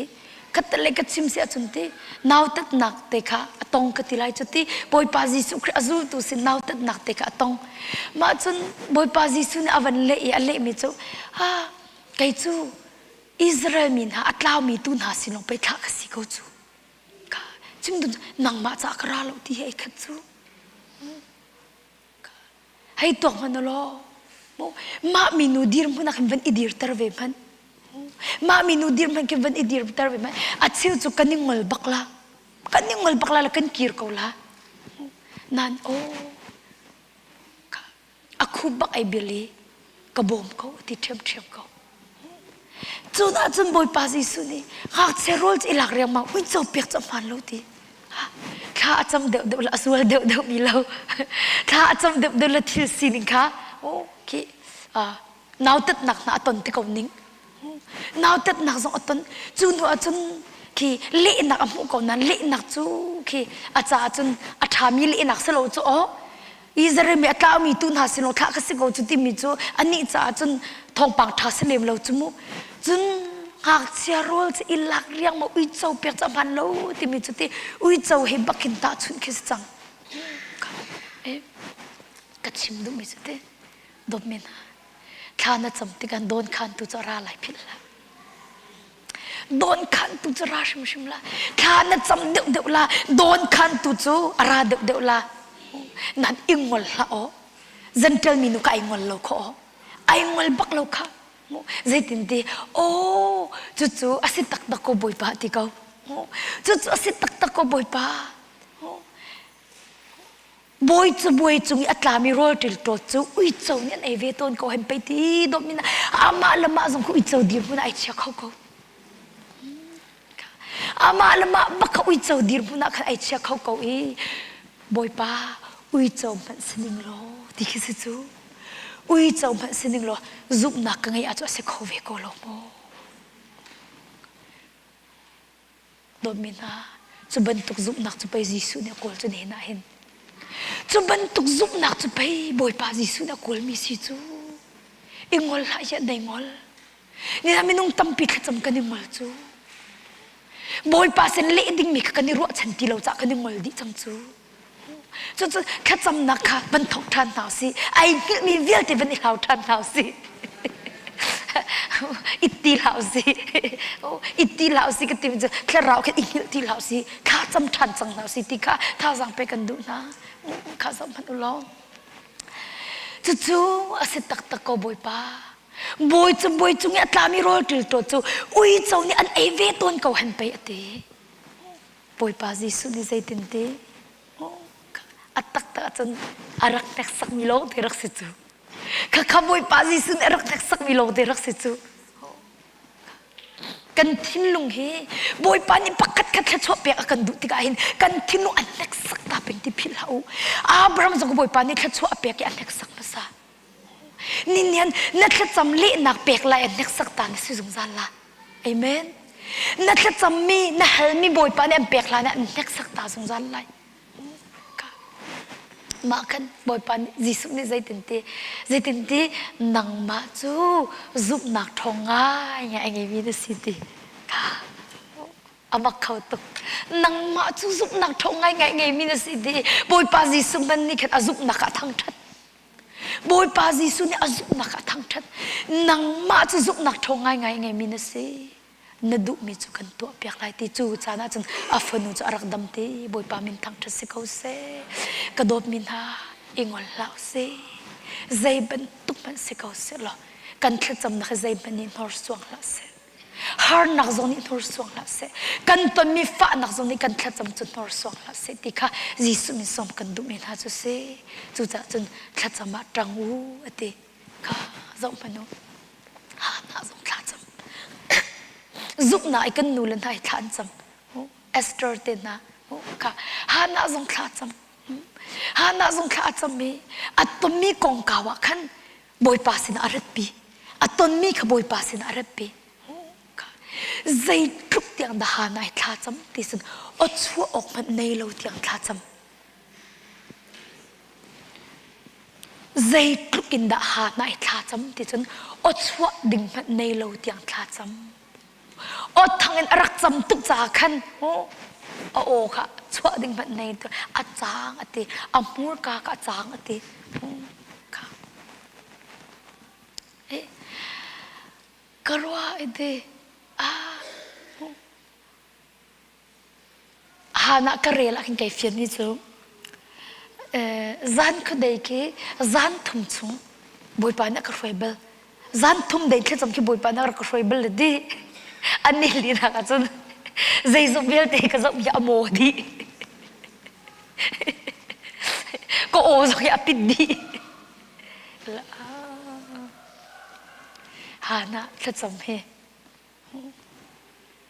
khatte ka chim si ahcun ti nautatnak te kha a tong ka ti lai cu ti Bawipa Jesuh Khrih a zultu sin nautatnak te kha a tong mah cun Bawipa Jesuh nih a van leh i a lehmi cu ah kei cu Israel mi hna a tlaumi tu hna sin lawng pei thlah ka si ko cu ka chim dun nangmah caah ka ra lo ti hi ei khat cu Hei tuak hmanh law mah minu dirhmun ah khin van i dirter ve hmanh. Mah minu dirhmun khin van i dirter ve hmanh. A cheu cu kan i ngol bak la. Kan i ngol bak la le kan kir ko la. Nan aw a khup bak ai bil i ka bawm ko ti ṭhiamṭhiam ko. Cu ah cun Bawipa Jesuh nih ngakchia rawl cu i lak riangmang uico piak cu a hmaan lo ti. Thla a cam deuhdeuh le a sual deuhdeuh mi lo. Thla a cam deuhdeuh le thil sining kha khi nautatnak hna a ton ti ko ning. Nautatnak zong a ton. Cu hnu ah cun khi lehnak a hmuh ko nain lehnak cu khi a caah cun a ṭhami lehnak si lo cu aw Israel mi a tlaumi tu hna sin thlah ka si ko cu timi cu anih caah cun thawngpang ṭha si lem lo cu mu. Cun ngakchia rawl cu i lak riang ma uico pek cu a hman lo timi cu ti uico he bakin tahchunh khi si cang. Ka chim duhmi cu ti dawtmi hna thla na cam tikah dawn khantu cu a ra lai philh hlah. Dawnkhantu cu ra hrimhrim la. Thla na cam deuhdeuh la. Dawnkhantu cu a ra deuhdeuh la. Nan i ngol hlah aw. Gentle mi nu ka ai ngol lo kho aw. Ai ngol bak lo kha. Zeitin ti aw cucu a si taktak ko Bawipa ti ko. Cucu a si taktak ko Bawipa. Bawi cu bawi cung i a tlami rawl ṭilṭawt cu uico nih an ei ve tawn ko hen pei ti dawt min amah le mah zong khu uico dirhmun ah ai chia kho ko. Amah le mah bak kha uico dirhmun ah khan ai chia kho ko i Bawipa uico hmanh si ning law ti khi si cu. Uico hmanh si ning law zumhnak ka ngeih ahcun a si kho ve ko lo maw? Dawtmi hna, cu bantuk zumhnak cu pei Jesuh nih a kawl cu nihin ah hin. Cu bantuk zumhnak cu pei Bawipa Jesuh nih a kawlmi si cu. I ngol hlah hiah dei ngol. Nihin minung tampi thlacam kan i ngol cu. Bawipa sin leh dingmi kha kan i ruahchan ti lo caah kan i ngol dih cang cu. Cucu thlacamnak kha van thawk ṭhan hna usih. Ai hngilhmi vialte van i hlau ṭhan hna usih. Itti hlah usih. Itti hlah usih ka ti cu thlarau khan i hngilh ti hlah usih. Thla cam ṭhan cang hna usih ti kha thazaang pe kan duh hna. Kha zoh hmanh u law. Cucu a si taktak ko Bawipa. Bawi cu bawi cung i a tlami rawl ṭilṭawt cu uico nih an ei ve tawn ko hen pei a ti. Bawipa Jesuh nih zeitin ti? A taktak ahcun a rak hneksakmi lawng te rak si cu. Khakha Bawipa Jesuh nih a rak hneksakmi lawng te rak si cu. Kan thinlung hi Bawipa nih pakhat khat thluachuah pek a kan duh tikah hin kan thinlung a hneksak ta peng ti philh hlah u. Abraham zong Bawipa nih thluachuah a pek i a hneksak hmasa. Ninian na thlacam lehnak pek lai a hneksak ta na si zungzal la. Amen. Na thlacammi, na halmi Bawipa nih an pek hlan ah an hneksak ta zungzal lai. Mah khan Bawipa nih Jesuh nih zeitinti zeitinti nangmah cu zumhnak ṭhawng ngai ngai a ngeimi na si ti. A mak kho tuk. Nangmah cu zumhnak ṭhawng ngai ngai ngeimi na si ti. Bawipa Jesuh hmanh nih khan a zumhnak ah thangṭhat. Bawipa Jesuh nih a zumhnak a thangṭhat. Nangmah cu zumhnak ṭhawng ngaingai ngeimi na si. Na duhmi cu kan tuahpiak lai ti cu caan ahcun a fanu cu a rak dam ti. Bawipa min thangṭhat si ko seh. Ka dawtmi hna, i ngol hlah usih. Zei bantuk hmanh si ko seh law kan thlacamnak hi zeihmanh nih hnorsuang hlah seh. Harnak zong nih hnursuang hlah seh. Kan tonmi fahnak zong nih kan thlacam cu hnorsuang hlah seh ti kha Jesuh min sawm kan duhmi hna cu si. Cucaah cun thlacam ah ṭang u a ti. Kha zoh hmanh u. Hana zong thlacam. Zumhnak i kan nu le hna hi thla an cam. Esther te hna kha Hana zong thla cam. Hana zong thla a cam i a tonmi kongkau ah khan Bawipa sinah a ratpi. A tonmi kha Bawipa sinah a ratpi. Zeitluk tiang dah Hana hi thla cam ti cun aw chuah awk hmanh nei lo tiang thla cam. Zeitluk in dah Hana hi thla cam ti cun aw chuah ding hmanh nei lo tiang thla cam. Aw thang in a rak cam tuk caah khan a aw kha chuah ding hmanh nei a caang a ti a hmurka kha a caang a ti. Ka ruah i ti Hana ka rel ah khin kai fian mi cu zan khuadei khi zan thum chung Bawipa nih a ka hruai bal. Zan thum dei thlacam khi Bawipa nih a rak ka hruai bal le di. An ni linak ahcun zeizong vialte ka zoh hi a maw dih. Ka aw zong hi a pit dih. Hana thlacam hi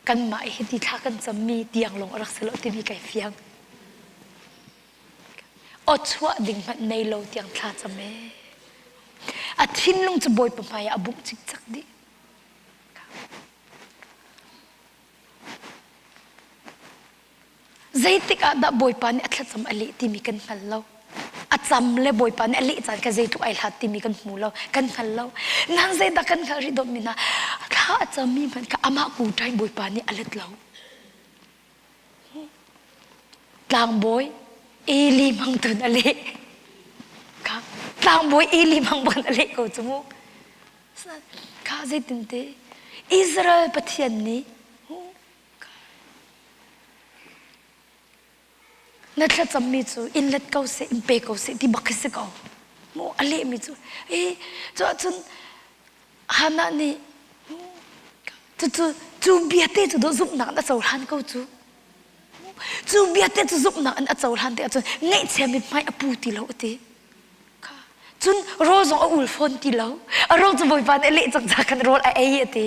kanmah hi ti thla kan cammi tiang lawng a rak si lo timi kai fiang. Aw chuah ding hmanh nei lo tiang thla cam ee. A thinlung cu Bawipa hmai ah a bungh cikcek dih. Zeitik ah dah Bawipa nih a thlacam a leh timi kan hngal lo. A cam le Bawipa nih a leh caan kha zeitluk ai hlat timi kan hmu lo, kan hngal lo. Nang zeidah kan hngalh rih dawtmi hna? Thla a cammi hmanh kha amah kuṭa in Bawipa nih a let lo. Tlangbawi Eli hmang tun a leh. Kha tlangbawi Eli hmang bang a leh ko cu mu. Kha zeitinte Israel Pathian nih Na thlacammi cu in let ko seh, in pe ko seh ti bak khi si ko. Mu a lehmi cu. I cu ahcun Hannah nih cucu cu bia te cu dawh zumhnak na cohlan ko cu. Cu bia te cu zumhnak in a cohlan te ahcun ngaihchia mithmai a pu ti lo a ti. Cun rawl zong a ul fawn ti lo. A rawl cu Bawipa nih a leh cang ca khan rawl a ei a ti.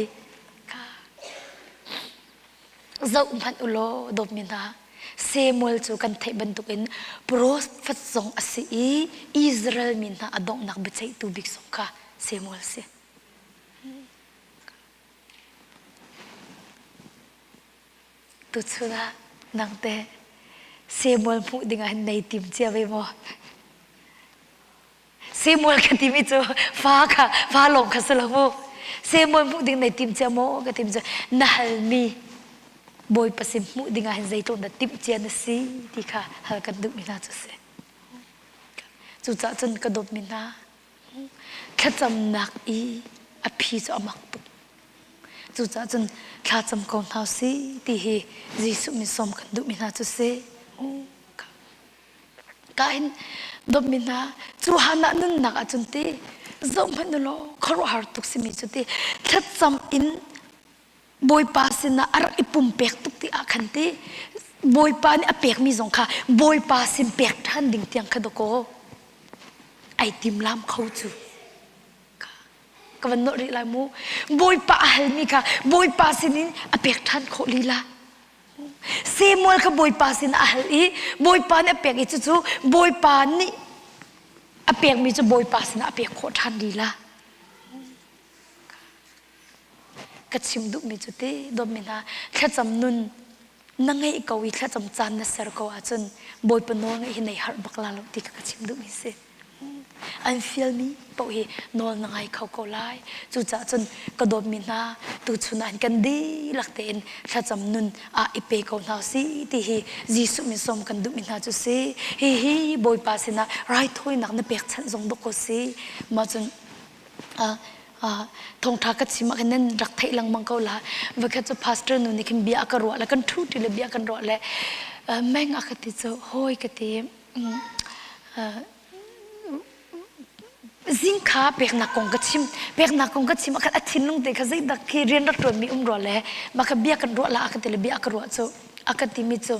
Zoh hmanh u law dawtmi hna, Samuel cu kan theih bantukin profet zong a si i Israel mi hna a donghnak biaceihtu bik zong kha Samuel a si. Tuchun ah nang teh Samuel hmuh ding ah hin nei tim cia ve maw? Samuel ka timi cu fa kha fa lawng kha si lo mu. Samuel hmuh ding nei tim cia maw ka tim cu na halmi Bawipa sin hmuh ding ah hin zeitluk dah timh cia na si ti kha hal kan duhmi hna cu si. Cucaah cun ka dawtmi hna thlacamnak i a phi cu a mak tuk. Cucaah cun thlacam ko hna usih ti hi Jesuh min sawm kan duhmi hna cu si. Ka in dawtmi hna cu Hannah nunnak ahcun ti zoh hmanh u law khuaruahhar tuk simi cu ti thlacam in Bawipa sinah a rak i pumpek tuk ti ah khan ti Bawipa nih a pekmi zong kha Bawipa sin pek ṭhan ding tiang kha dakaw ai timlam kho cu. Ka van nolh rih lai mu. Bawipa a halmi kha Bawipa sinin a pek ṭhan khawh lila. Samuel kha Bawipa sin a hal i Bawipa nih a pek i cucu Bawipa nih a pekmi cu Bawipa sinah a pek khawh ṭhan lila. Ka chim duhmi cu ti dawtmi hna thlacam nun na ngeih ko i thlacam caan na ser ko ahcun Bawipa nawl ngeih hi nei harh bak la lo ti kha ka chim duhmi si. An fialmi paoh hi nawl na ngai kho ko lai. Cucaah cun ka dawtmi hna tuchun ah kan dihlak tein thlacam nun ah i pe ko hna si ti hi Jesuh min sawm kan duhmi hna cu si. Hihi Bawipa sinah raithawinak na pekchanh zong bak ko si. Mah cun thawngṭha ka chim ah khin nan rak theih lengmang ko la. Voikhat cu pastor nu nih khin bia a ka ruah le kan ṭhu ṭi le bia kan ruah le meng a ka ti cu hawi ka ti zingkha peknak kong ka chim peknak kong ka chim a thinlung te kha zeidak khi rian rak ṭuanmi um rua le mah kha bia kan ruah la a ka ti le bia a ka ruah cu a ka timi cu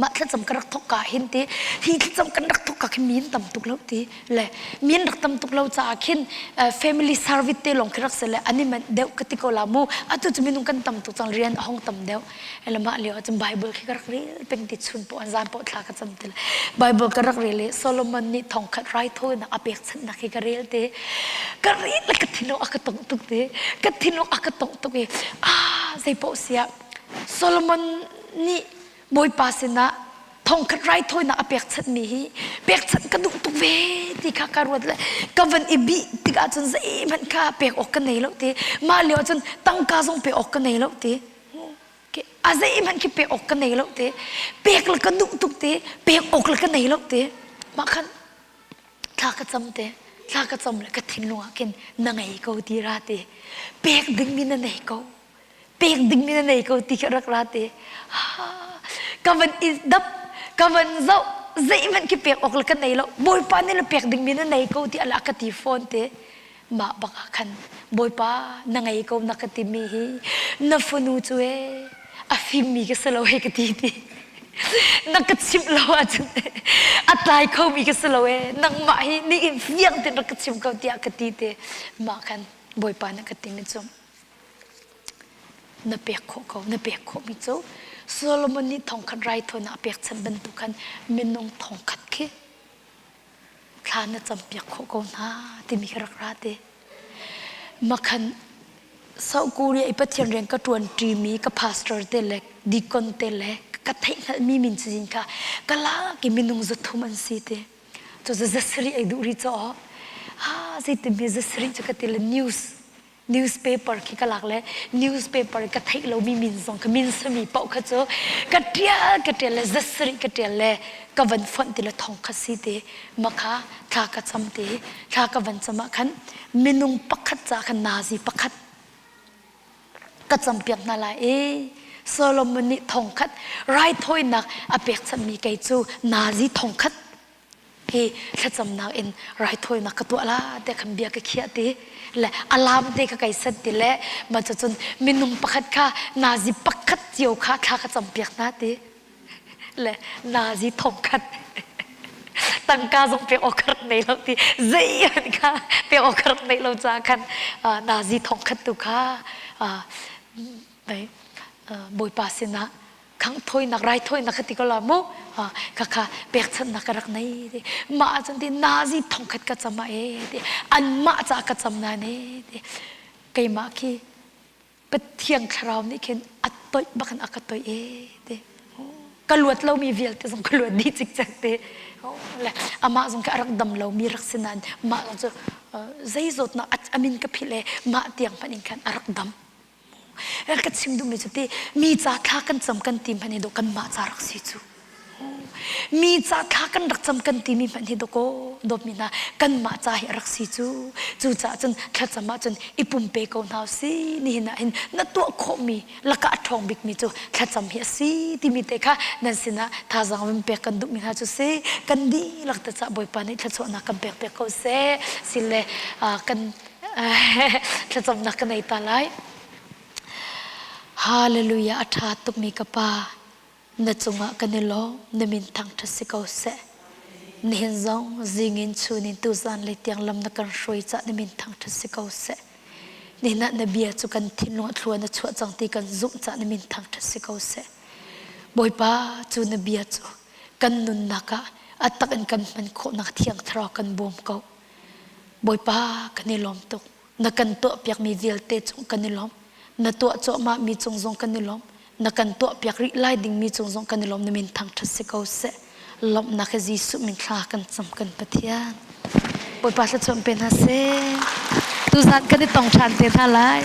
mah thlacam ka rak thawk ka hin ti hi thlacam kan rak thawk ka khi min tam tuk lo ti le min rak tam tuk lo caah khin family service te lawng khi rak si le ani man deuh ka ti ko la mu atu cu minung kan tam tuk cang rian a hong tam deuh mah lio ahcun Bible khi ka rak rel peng ti chun poh an zan poh thla ka cam ti Bible ka rak rel i Solomon nih thongkhat raithawinak a pekchanhnak khi ka rel te ka rel le ka thinlung a ka tongh tuk te ka thinlung a ka tongh tuk i ah zei poh siah Solomon nih Bawipa sinah thongkhat raithawinak a pekchanhmi hi pekchanh ka duh tuk ve ti kha ka ruat le ka van i bih tikah cun zeihmanh kha pek awk ka nei lo ti mah lio ahcun tangka zong pek awk ka nei lo ti a zeihmanh khi pek awk ka nei lo te pek le ka duh tuk te pek awk le ka nei lo te mah khan thla ka cam te thla ka cam le ka thinlung ah khin na ngei ko ti ra te pek dingmi na nei ko pek dingmi na nei ko ti kha rak ra te ka van i dap ka van zoh zeihmanh khi pek awk le ka nei lo bawipa nih le pek dingmi na nei ko ti ala ka ti fawn te Mah bak ah khan Bawipa na ngei ko na ka timi hi na fanu cu ee a fimmi ka si lo hei ka ti ti. Na ka chimh lo ahcun a tlai khomi ka si lo ee nangmah hi nihin fiang tein rak ka chim ko tiah ka ti te. Mah khan Bawipa na ka timi cu na pek khawh ko na pek khawhmi cu Solomon nih thongkhat raithawinak a pekchanh bantuk khan minung thongkhat khi thla na campiak khawh ko hna timi kha rak ra te. Makhan South Korea i Pathian rian ka ṭuan ṭimi ka pastor te le deacon te le ka theihhngalhmi min cazin kha ka lak i minung 300 an si te. Cu zasarih ei duh rih caw. Ha zeitin mi zasarih cu ka ti le news newspaper khi ka lak le newspaper ka theih lomi min zong ka min sami paoh kha cu ka ṭial ka ṭial le zasarih ka ṭial le ka van fonh ti le thong kha si te makha thla ka cam te thla ka van cam ah khan minung pakhat ca khan nazi pakhat ka campiak hna lai i Solomon nih thongkhat raithawinak a pekchanhmi kei cu nazi thongkhat hi thlacamnak in raithawinak ka tuah la te khan bia ka khiah ti le alam te ka kai set ti le ma cun minung pakhat kha nazi pakhat cio kha thla ka campiak hna ti. Le nazi thongkhat tangka zong pek awk ka rak nei lo ti zei an kha pek awk ka rak neih lo caah khan nazi thongkhat tu kha Bawipa sinah khangh thawinak raithawinak kha ti ko la mu kha kha pekchanhnak ka rak nei ti mah ahcun ti nazi thongkhat ka cam ah e ti anmah caah ka cam na ne ti keimah khi Pathian thlarau nih khin a toih bak in a ka toih e ti ka luat lomi vialte zong ka luat dih cikcek te le amah zong khi a rak dam lomi rak si nain mah zong cu zei zawtnak a min ka philh e mah tiang hmanh in khan a rak dam ka chim duhmi cu ti mi ca thla kan cam kan ti hmanh hi dawh kanmah ca rak si cu mi ca thla kan rak cam kan timi hmanh hi dawkaw dawtmi hna kanmah ca hi a rak si cu. Cucaah cun thlacam ahcun i pumpe ko hna usih. Nihin ah hin na tuah khawhmi lakah a ṭhawng bikmi cu thlacam hi a si timi te kha nan sinah thazaang vun pek kan duhmi hna cu si. Kan dihlak te cah Bawipa nih thluachuahnak kan pek piak ko seh. Sile kan thlacamnak kan ei ta lai. Hallelujah a ṭha tukmi ka Pa. Na cungah kan i lawm, na min thangṭhat si ko seh. Nihin zong zingin chunin tuzan lei tiang lam na kan hruai cah na min thangṭhat si ko seh. Nihin ah na bia cu kan thinlung a thlua na chuah cang ti kan zumh cah na min thangṭhat si ko seh. Bawipa cu na bia cu kan nunnak ah a tak in kan hman khawhnak thiang thlarau kan bawm ko. Bawipa kan i lawm tuk. Na kan tuahpiakmi vialte cung kan i lawm. Na tuah cuahmahmi cung zong kan i lawm. Na kan tuahpiak rih lai dingmi cung zong kan i lawm. Na min thangṭhat si ko seh. Lawmhnak he Jesuh min thla kan cam kan Pathian. Bawipa thluachuah pe hna seh. Tuzan kan i tong ṭhan te hna lai.